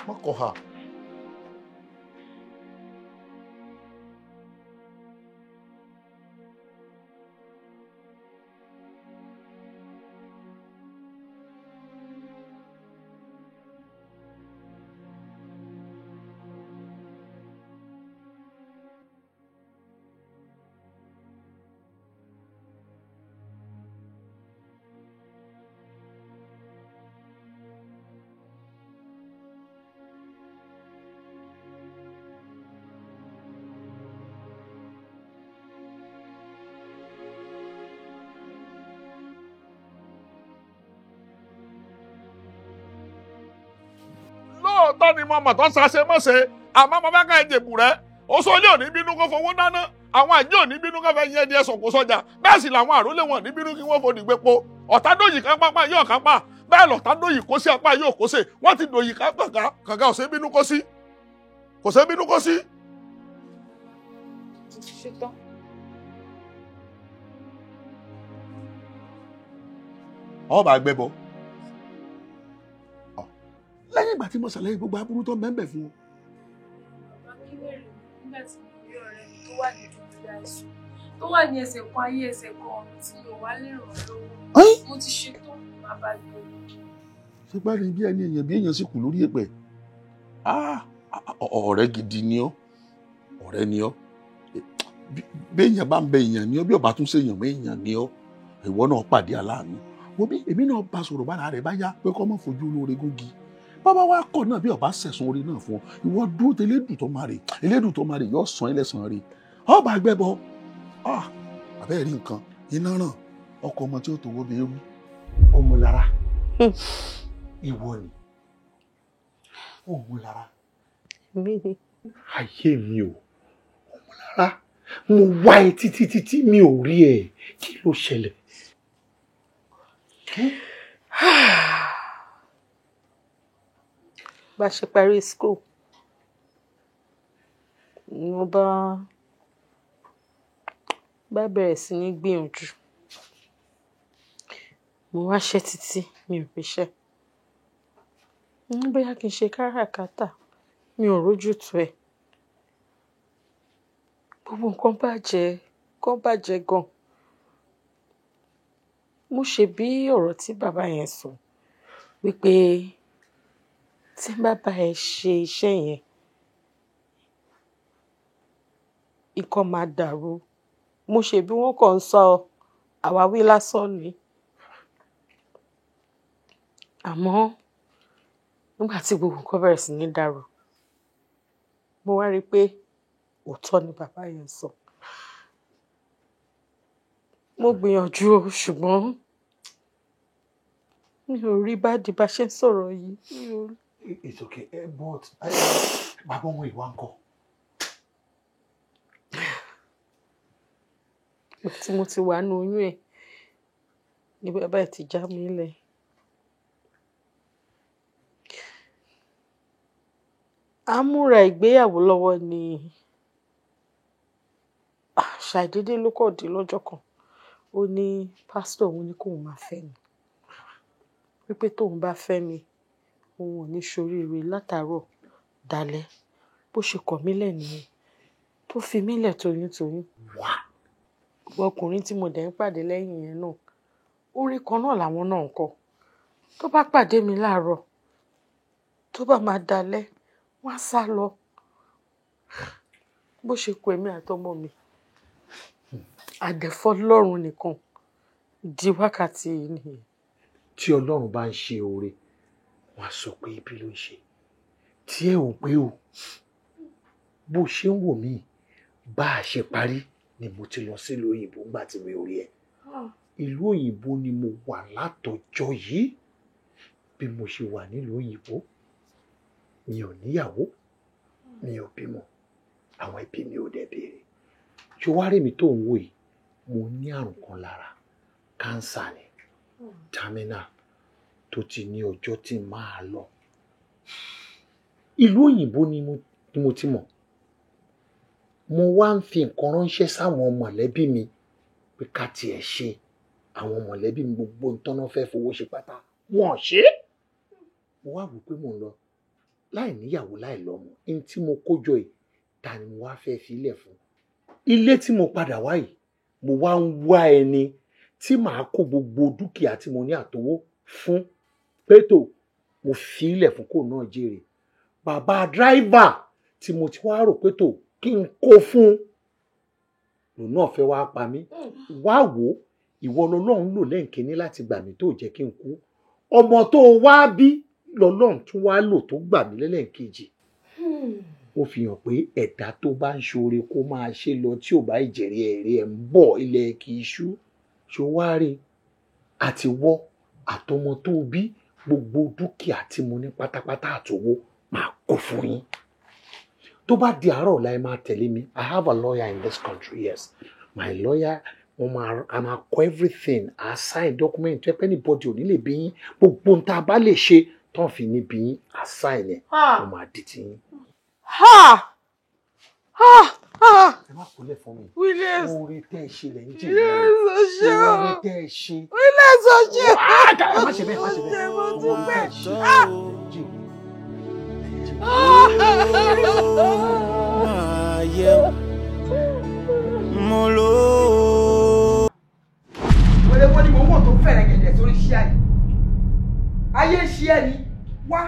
Mọ́kọ̀ ha. Òótọ́ ni mo mọ̀ tó ṣàṣe mọ́ṣe, àmọ́ mo fẹ́ ká ẹ jèbù rẹ. Oṣó ilé òní bínú kó fowó dáná, àwọn àjẹ́ òní bínú kó fẹ́ yẹn di ẹ̀sùn kó sọ́jà, bẹ́ẹ̀ sì làwọn àrólé wọn ní bínú kí wọ́n fòdì gbépo. Ọ̀tá dòyì kan pápá yóò kán pa, bẹ́ẹ̀ lọ̀tá dòyì kó sí apá yóò kó sè, wọ́n ti dòyì ká kànga, kànga ò ṣe bínú kó sí, kò ṣe bínú kó sí. Ṣetán. Ọba gbẹbọ lẹ́yìn ìgbà tí mo ṣàlàyé gbogbo aburú tó mẹ́ńbẹ̀ fún ọ. Bàbá kí lè rí nígbà tí mo rí ọ̀rẹ́ mi tó wà ní dùbúlẹ̀ àìsàn tó wà ní ẹsẹ̀ kan ayé ẹsẹ̀ kan ọ̀run tí mi ò wá lè ràn lọ́wọ́. Mo ti ṣetán, bàbá gbé. Ṣé bá rí bí ẹni èèyàn bí èèyàn sì kù lórí èpẹ̀? Ọ̀rẹ́ gidi ni ọ́, ọ̀rẹ́ ni ọ́. Bí èèyàn bá ń bẹ èèyàn ni ọ́, bí ọba tún ṣe èèyàn mọ́ èèyàn ni ọ́, ìwọ náà pàdé aláàánú. Wo bí èmi náà bá sọ̀rọ̀ bára rẹ̀ bá yá pé kọ́ mọ́ fojú olóore gúngi. Bàbá wa kọ̀ náà bí ọba sẹ̀sùn orí náà fún ọ, ìwọ dúró tẹ elédùn tó máa rè, elédùn tó máa rè yọ sàn ẹlẹ́sàn rè. Ọba gbẹ́bọ, àbẹ́ rí nǹkan, iná ràn, ọkọ̀ ọmọ tí ó tọwọ́ mi rú. Ọmọlára, ìwọ ni, Ọmọlára. Ayé mi o, Ọmọlára, mo wá ẹ títí títí mi ò rí ẹ, kí ló ṣẹlẹ̀? Bá ṣe parí school ni mo bá bẹ̀rẹ̀ sí ní gbìyànjú. Mo wáṣẹ́ títí mi ò ríṣẹ́. Ní bóyá kí n ṣe káràkátà, mi ò rójútu ẹ̀. Gbogbo nǹkan bàjẹ́ gan. Mo ṣe bí ọ̀rọ̀ tí bàbá yẹn sọ wípé tí n bá bá ẹ ṣe iṣẹ́ yẹn, nǹkan máa dàrú. Mo ṣe bí wọ́n kàn ń sọ àwáwí lásán ni. Àmọ́ nígbà tí gbogbo nǹkan bẹ̀rẹ̀ sí ní dàrú, mo wá rí i pé òótọ́ ni bàbá yẹn sọ. Mo gbìyànjú o, ṣùgbọ́n mi ò rí báàdì bá ṣe ń sọ̀rọ̀ yìí. It's okay, but bàbá ọmọ ìwà ńkọ́? Tí mo ti wà nínú oyún ẹ̀ ni bàbá ẹ̀ ti já mi lẹ̀. À ń múra ìgbéyàwó lọ́wọ́ ni ṣàìdédé ló kọ̀ dé lọ́jọ́ kan. Ó ní pásítọ̀ òun ní kóun máa fẹ́ mi, wípé tóun bá fẹ́ mi òun ò ní ṣoríire látàárọ̀ dalẹ́. Bó ṣe kọ̀ mí lẹ̀ nìyẹn, tó fi mí lẹ̀ toyúntoyún. Gbogbo ọkùnrin tí mo dẹ̀ ń pàdé lẹ́yìn yẹn náà, orin kan náà làwọn náà ń kọ. Tó bá pàdé mi láàárọ̀, tó bá máa dalẹ́, wọ́n á sá lọ. Bó ṣe kọ èmi àtọmọ mi, àdẹ̀fọ́ lọ́run nìkan di wákàtí yìí nìyẹn. Tí Ọlọ́run bá ń ṣe oore, wọ́n á sọ pé ibi ló ń ṣe. Tí ẹ ò pé o, bó ṣe ń wò mí, bá a ṣe parí ni mo ti lọ sílùú òyìnbó ńgbà tí mi ò rí ẹ. Ìlú òyìnbó ni mo wà látọjọ́ yìí. Bí mo ṣe wà nílùú òyìnbó, mi ò níyàwó, mi ò bímọ, àwọn ẹbí mi ò dẹ̀ béèrè. Ṣé wàá rí mi tó ń wò yìí? Mo ní àrùn kan lára, kánsà ni, terminal, tó ti ní ọjọ́ tí máa lọ. Ìlú òyìnbó ni mo ti mọ̀. Mo wá ń fi nǹkan ránṣẹ́ sáwọn mọ̀lẹ́bí mi pé ká tiẹ̀ ṣe. Àwọn mọ̀lẹ́bí mi gbogbo ntọ́nà fẹ́ fowó ṣe pátá, wọn ò ṣe é. Mo wá wò pé mò ń lọ láì níyàwó láì lọ́mọ. N tí mo kó jọ yìí, ta ni mo wá fẹ́ fi ilẹ̀ fún? Ilé tí mo padà wá yìí, mo wá ń wá ẹni tí màá kó gbogbo dúkìá tí mo ní àtowó fún. Pétò, mo fi ilẹ̀ fún kò náà jèrè. Bàbá dráìvà tí mo ti wá rò pétò kí n kó fún, lòun náà fẹ́ wá pa mí. Wá wò ó, ìwọ lọlọ́run lò lẹ́ǹkíní láti gbà mí tó jẹ́ kí n kú. Ọmọ tó wá bí lọlọ́run tún wá lò tó gbà mí lẹ́lẹ́ǹkejì. Ó fi hàn pé ẹ̀dá tó bá ń ṣoore kó máa ṣe lọ, tí ò bá ìjẹ̀rí ẹ̀rí ẹ̀ ń bọ̀, ilẹ̀ kì í ṣú. Ṣó wá rí àtiwọ́ àtọmọ tó bí, gbogbo dúkìá tí mo ní pátápátá àtowó, Máa kó fún yín. Tó bá di àárọ̀ ọ̀la, ẹ máa tẹ̀lé mi. I have a lawyer in this country, yes. My lawyer, wọ́n máa a máa kọ everything, a sign document tó yẹ pé anybody ò ní lè bí yín. Gbogbo ohun tá a bá lè ṣe tó ń fi ní bí yín, a sign ẹ̀, wọ́n máa di ti yín. Ha! Ha! Ha! Ẹ má kúnlẹ̀ fún mi. Williams. Oore tẹ́ ẹ ṣe lẹ̀ ń jèrè. Williams, o ṣé o. Oore tẹ́ ẹ ṣe. Williams, o ṣé o. Ẹ má ṣe bẹ́ẹ̀, má ṣe bẹ́ẹ̀. Oore tẹ́ ẹ ṣe lẹ̀ ń jèrè. Máa yẹ mo lò ó. Wẹ́rẹ́ wọ́n ní mò ń wọ̀ tó fẹ̀rẹ̀ gẹ̀dẹ̀ sórí iṣẹ́ yìí. Ayé ń ṣe ẹ́ ni wá.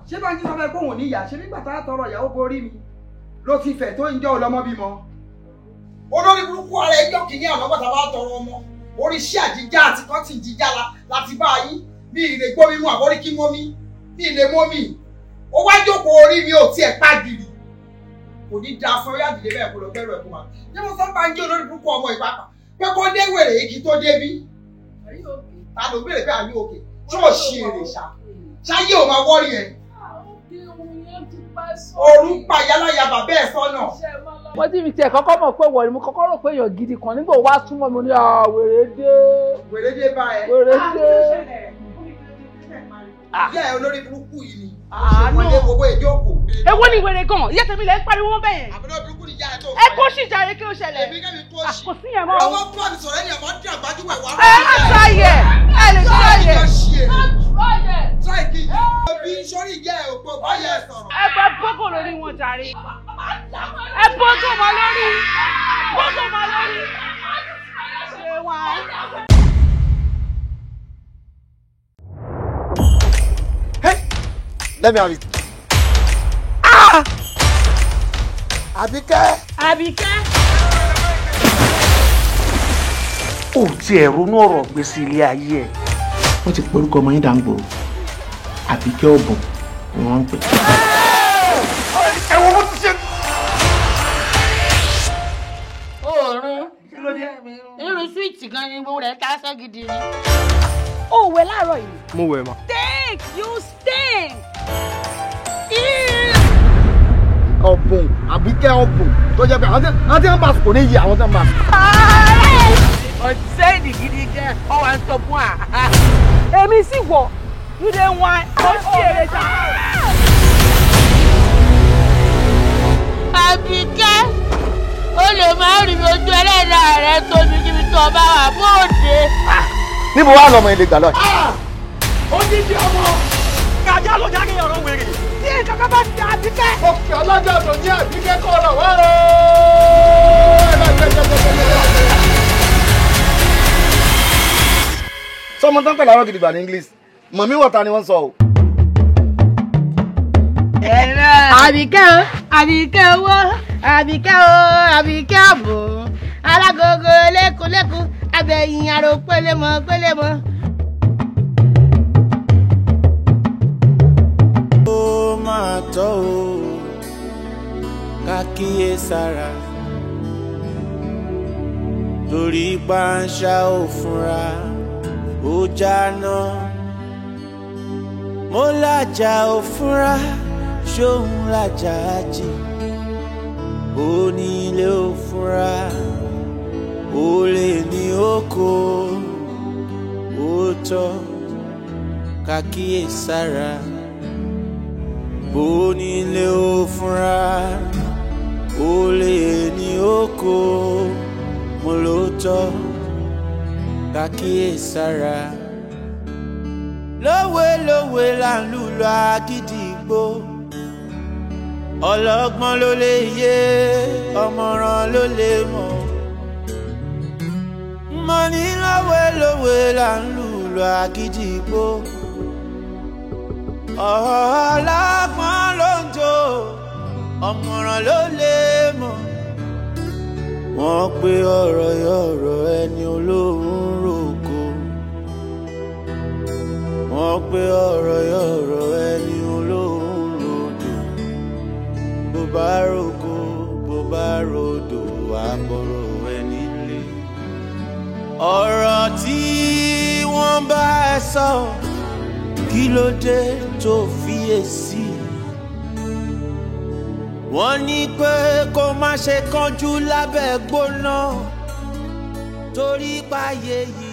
Ṣé bá ń jí sọ fún ẹ pé òun ò ní ìyá? Ṣé nígbà tá a tọrọ ìyàwó borí mi ló ti fẹ̀ tó ń jẹ́ ọlọ́mọ bímọ? Olórí burúkú ara ẹjọ́ kìíní àná bàtà bá tọrọ ọmọ. Orí iṣẹ́ àjíjá àti kọ́tì jíjá láti bá yín. Mi ì lè gbómi mu àbórí kí mọ́mí. Mi ì lè mọ́mí. Ó wá jókòó orí mi ò tiẹ̀ pa gìrì. Kò ní da fún ọyá dìde bẹ́ẹ̀ kó lọ gbẹ́rù ẹ̀ kó máa. Ṣé mo sọ bá ń jẹ́ olórí burúkú ọmọ ìpapà? Pé kó dé wèrè igi tó débí. Ta ló béèrè pé àmì òkè? Ṣé ò ṣe èrè ṣá? Ṣáyé ò máa wọ́rí ẹ̀. Òru pa yálàyà bàbá ẹ̀ sọ́nà. Wọ́n ti fi tiẹ̀ kọ́kọ́ mọ̀ pé wọ̀ ni mo kọ́kọ́ rò pé èèyàn gidi kan nígbà wá súnmọ́ mi ní wèrè dé. Wèrè dé bá ẹ. Wèrè dé. Ìyá ẹ olórí burúkú yìí ni. Àánú. Wọ́n lé gbogbo ìjókòó. Èwo ni wèrè gan-an? Ìyá tèmi lẹ ń pariwo mọ́ bẹ́yẹn. Àbúrò burúkú ni ìyá ẹ tó. Ẹ kó sì jàre, kí ló ṣẹlẹ̀? Èmi kẹ́mi kó sì. Kò sí yẹn mọ́. Ọwọ́ bá mi sọ̀rọ̀ ẹni àmọ́ dín àgbájúwẹ̀ wá. Ẹ má try ẹ̀. Ẹ lè try ẹ̀. Try kí bí sórí ìyá ẹ òpó báyẹ̀ ẹ sọ̀rọ̀. Ẹ bá bọ́gò lórí wọn jàre. Ẹ bọ́gò mọ́ lórí. Bọ́gò mọ́ lórí. Ṣé wá? Let me have it. Ah! Àbíkẹ́. Àbíkẹ́. Ó tiẹ̀ ronú ọ̀rọ̀ gbèsè ilé ayé ẹ̀. Wọ́n ti porúkọ ọmọ yín dàgbò. Àbíkẹ́ ọ̀bùn ni wọ́n ń pè. Ẹ̀wọ̀n mo ti ṣe. Oòrùn. Irú súwìtì gan ni gbogbo rẹ̀ ta sọ́ gidi ni. Ó wẹ̀ láàárọ̀ yìí. Mo wẹ̀ ma. Stink! You stink! Ọ̀bùn Àbíkẹ́ ọ̀bùn tó jẹ́ pé àwọn tí wọ́n bá kò ní yí àwọn tí wọ́n bá. Ọ̀sẹ́ẹ̀dì gidi jẹ́ ọwà ń sọ fún wa. Èmi sì wọ̀, you dey whine, ó ṣì èrè jà. Àbíkẹ́, o lè má rí mi ojú ẹlẹ́dàá rẹ tóbi níbi tó o bá wà bóde. Níbo wàá lọmọ ilé gbà lọ. Odidi ọmọ. Kàjá ló jáde ọ̀rọ̀ wèrè. Tí nǹkan kan bá ti Àbíkẹ́. Òkè ọlọ́jọ́ tó ní Àbíkẹ́ kọ́ ọ̀rọ̀ wá o. Sọmọ tán pẹ̀lú àárọ̀ gidigba ní English. Mọ̀mí wọ̀ta ni wọ́n sọ o. Àbíkẹ́ o, Àbíkẹ́ owó, Àbíkẹ́ o, Àbíkẹ́ àbò. Alágogo lékunlékun, abẹ́yìn àrò pélémọ pélémọ. Ó máa tọ́ o, ká kíyè sára. Torí panṣá ò fúnra, ó jáná. Mo lájà ò fúnra, ṣóun lájà jì. Onílé ò fúnra, olè ní oko. Ó tọ́ ká kíyè sára. Onílé ò fúnra, olè ní oko. Mo ló tọ́ ká kíyè sára. Lówe lówe là ń lùlù agídígbò. Ọlọ́gbọ́n ló lè yé, ọ̀mọ̀ràn ló lè mọ̀. Mo ní lówe lówe là ń lùlù agídígbò. Ọlọ́gbọ́n ló ń jó, ọ̀mọ̀ràn ló lè mọ̀. Wọ́n pe ọ̀rọ̀ yọ̀rọ̀ ẹni olóhùn roko. Wọ́n pe ọ̀rọ̀ yọ̀rọ̀ ẹni olóhùn rodò. Bó bá roko, bó bá rodò, àbọ̀rọ̀ ẹni lé. Ọ̀rọ̀ tí wọ́n bá ẹ sọ, kí ló dé tó fiyèsí? Wọ́n ní pé kó má ṣe kánjú lábẹ́ gbóná, torí páyé yìí.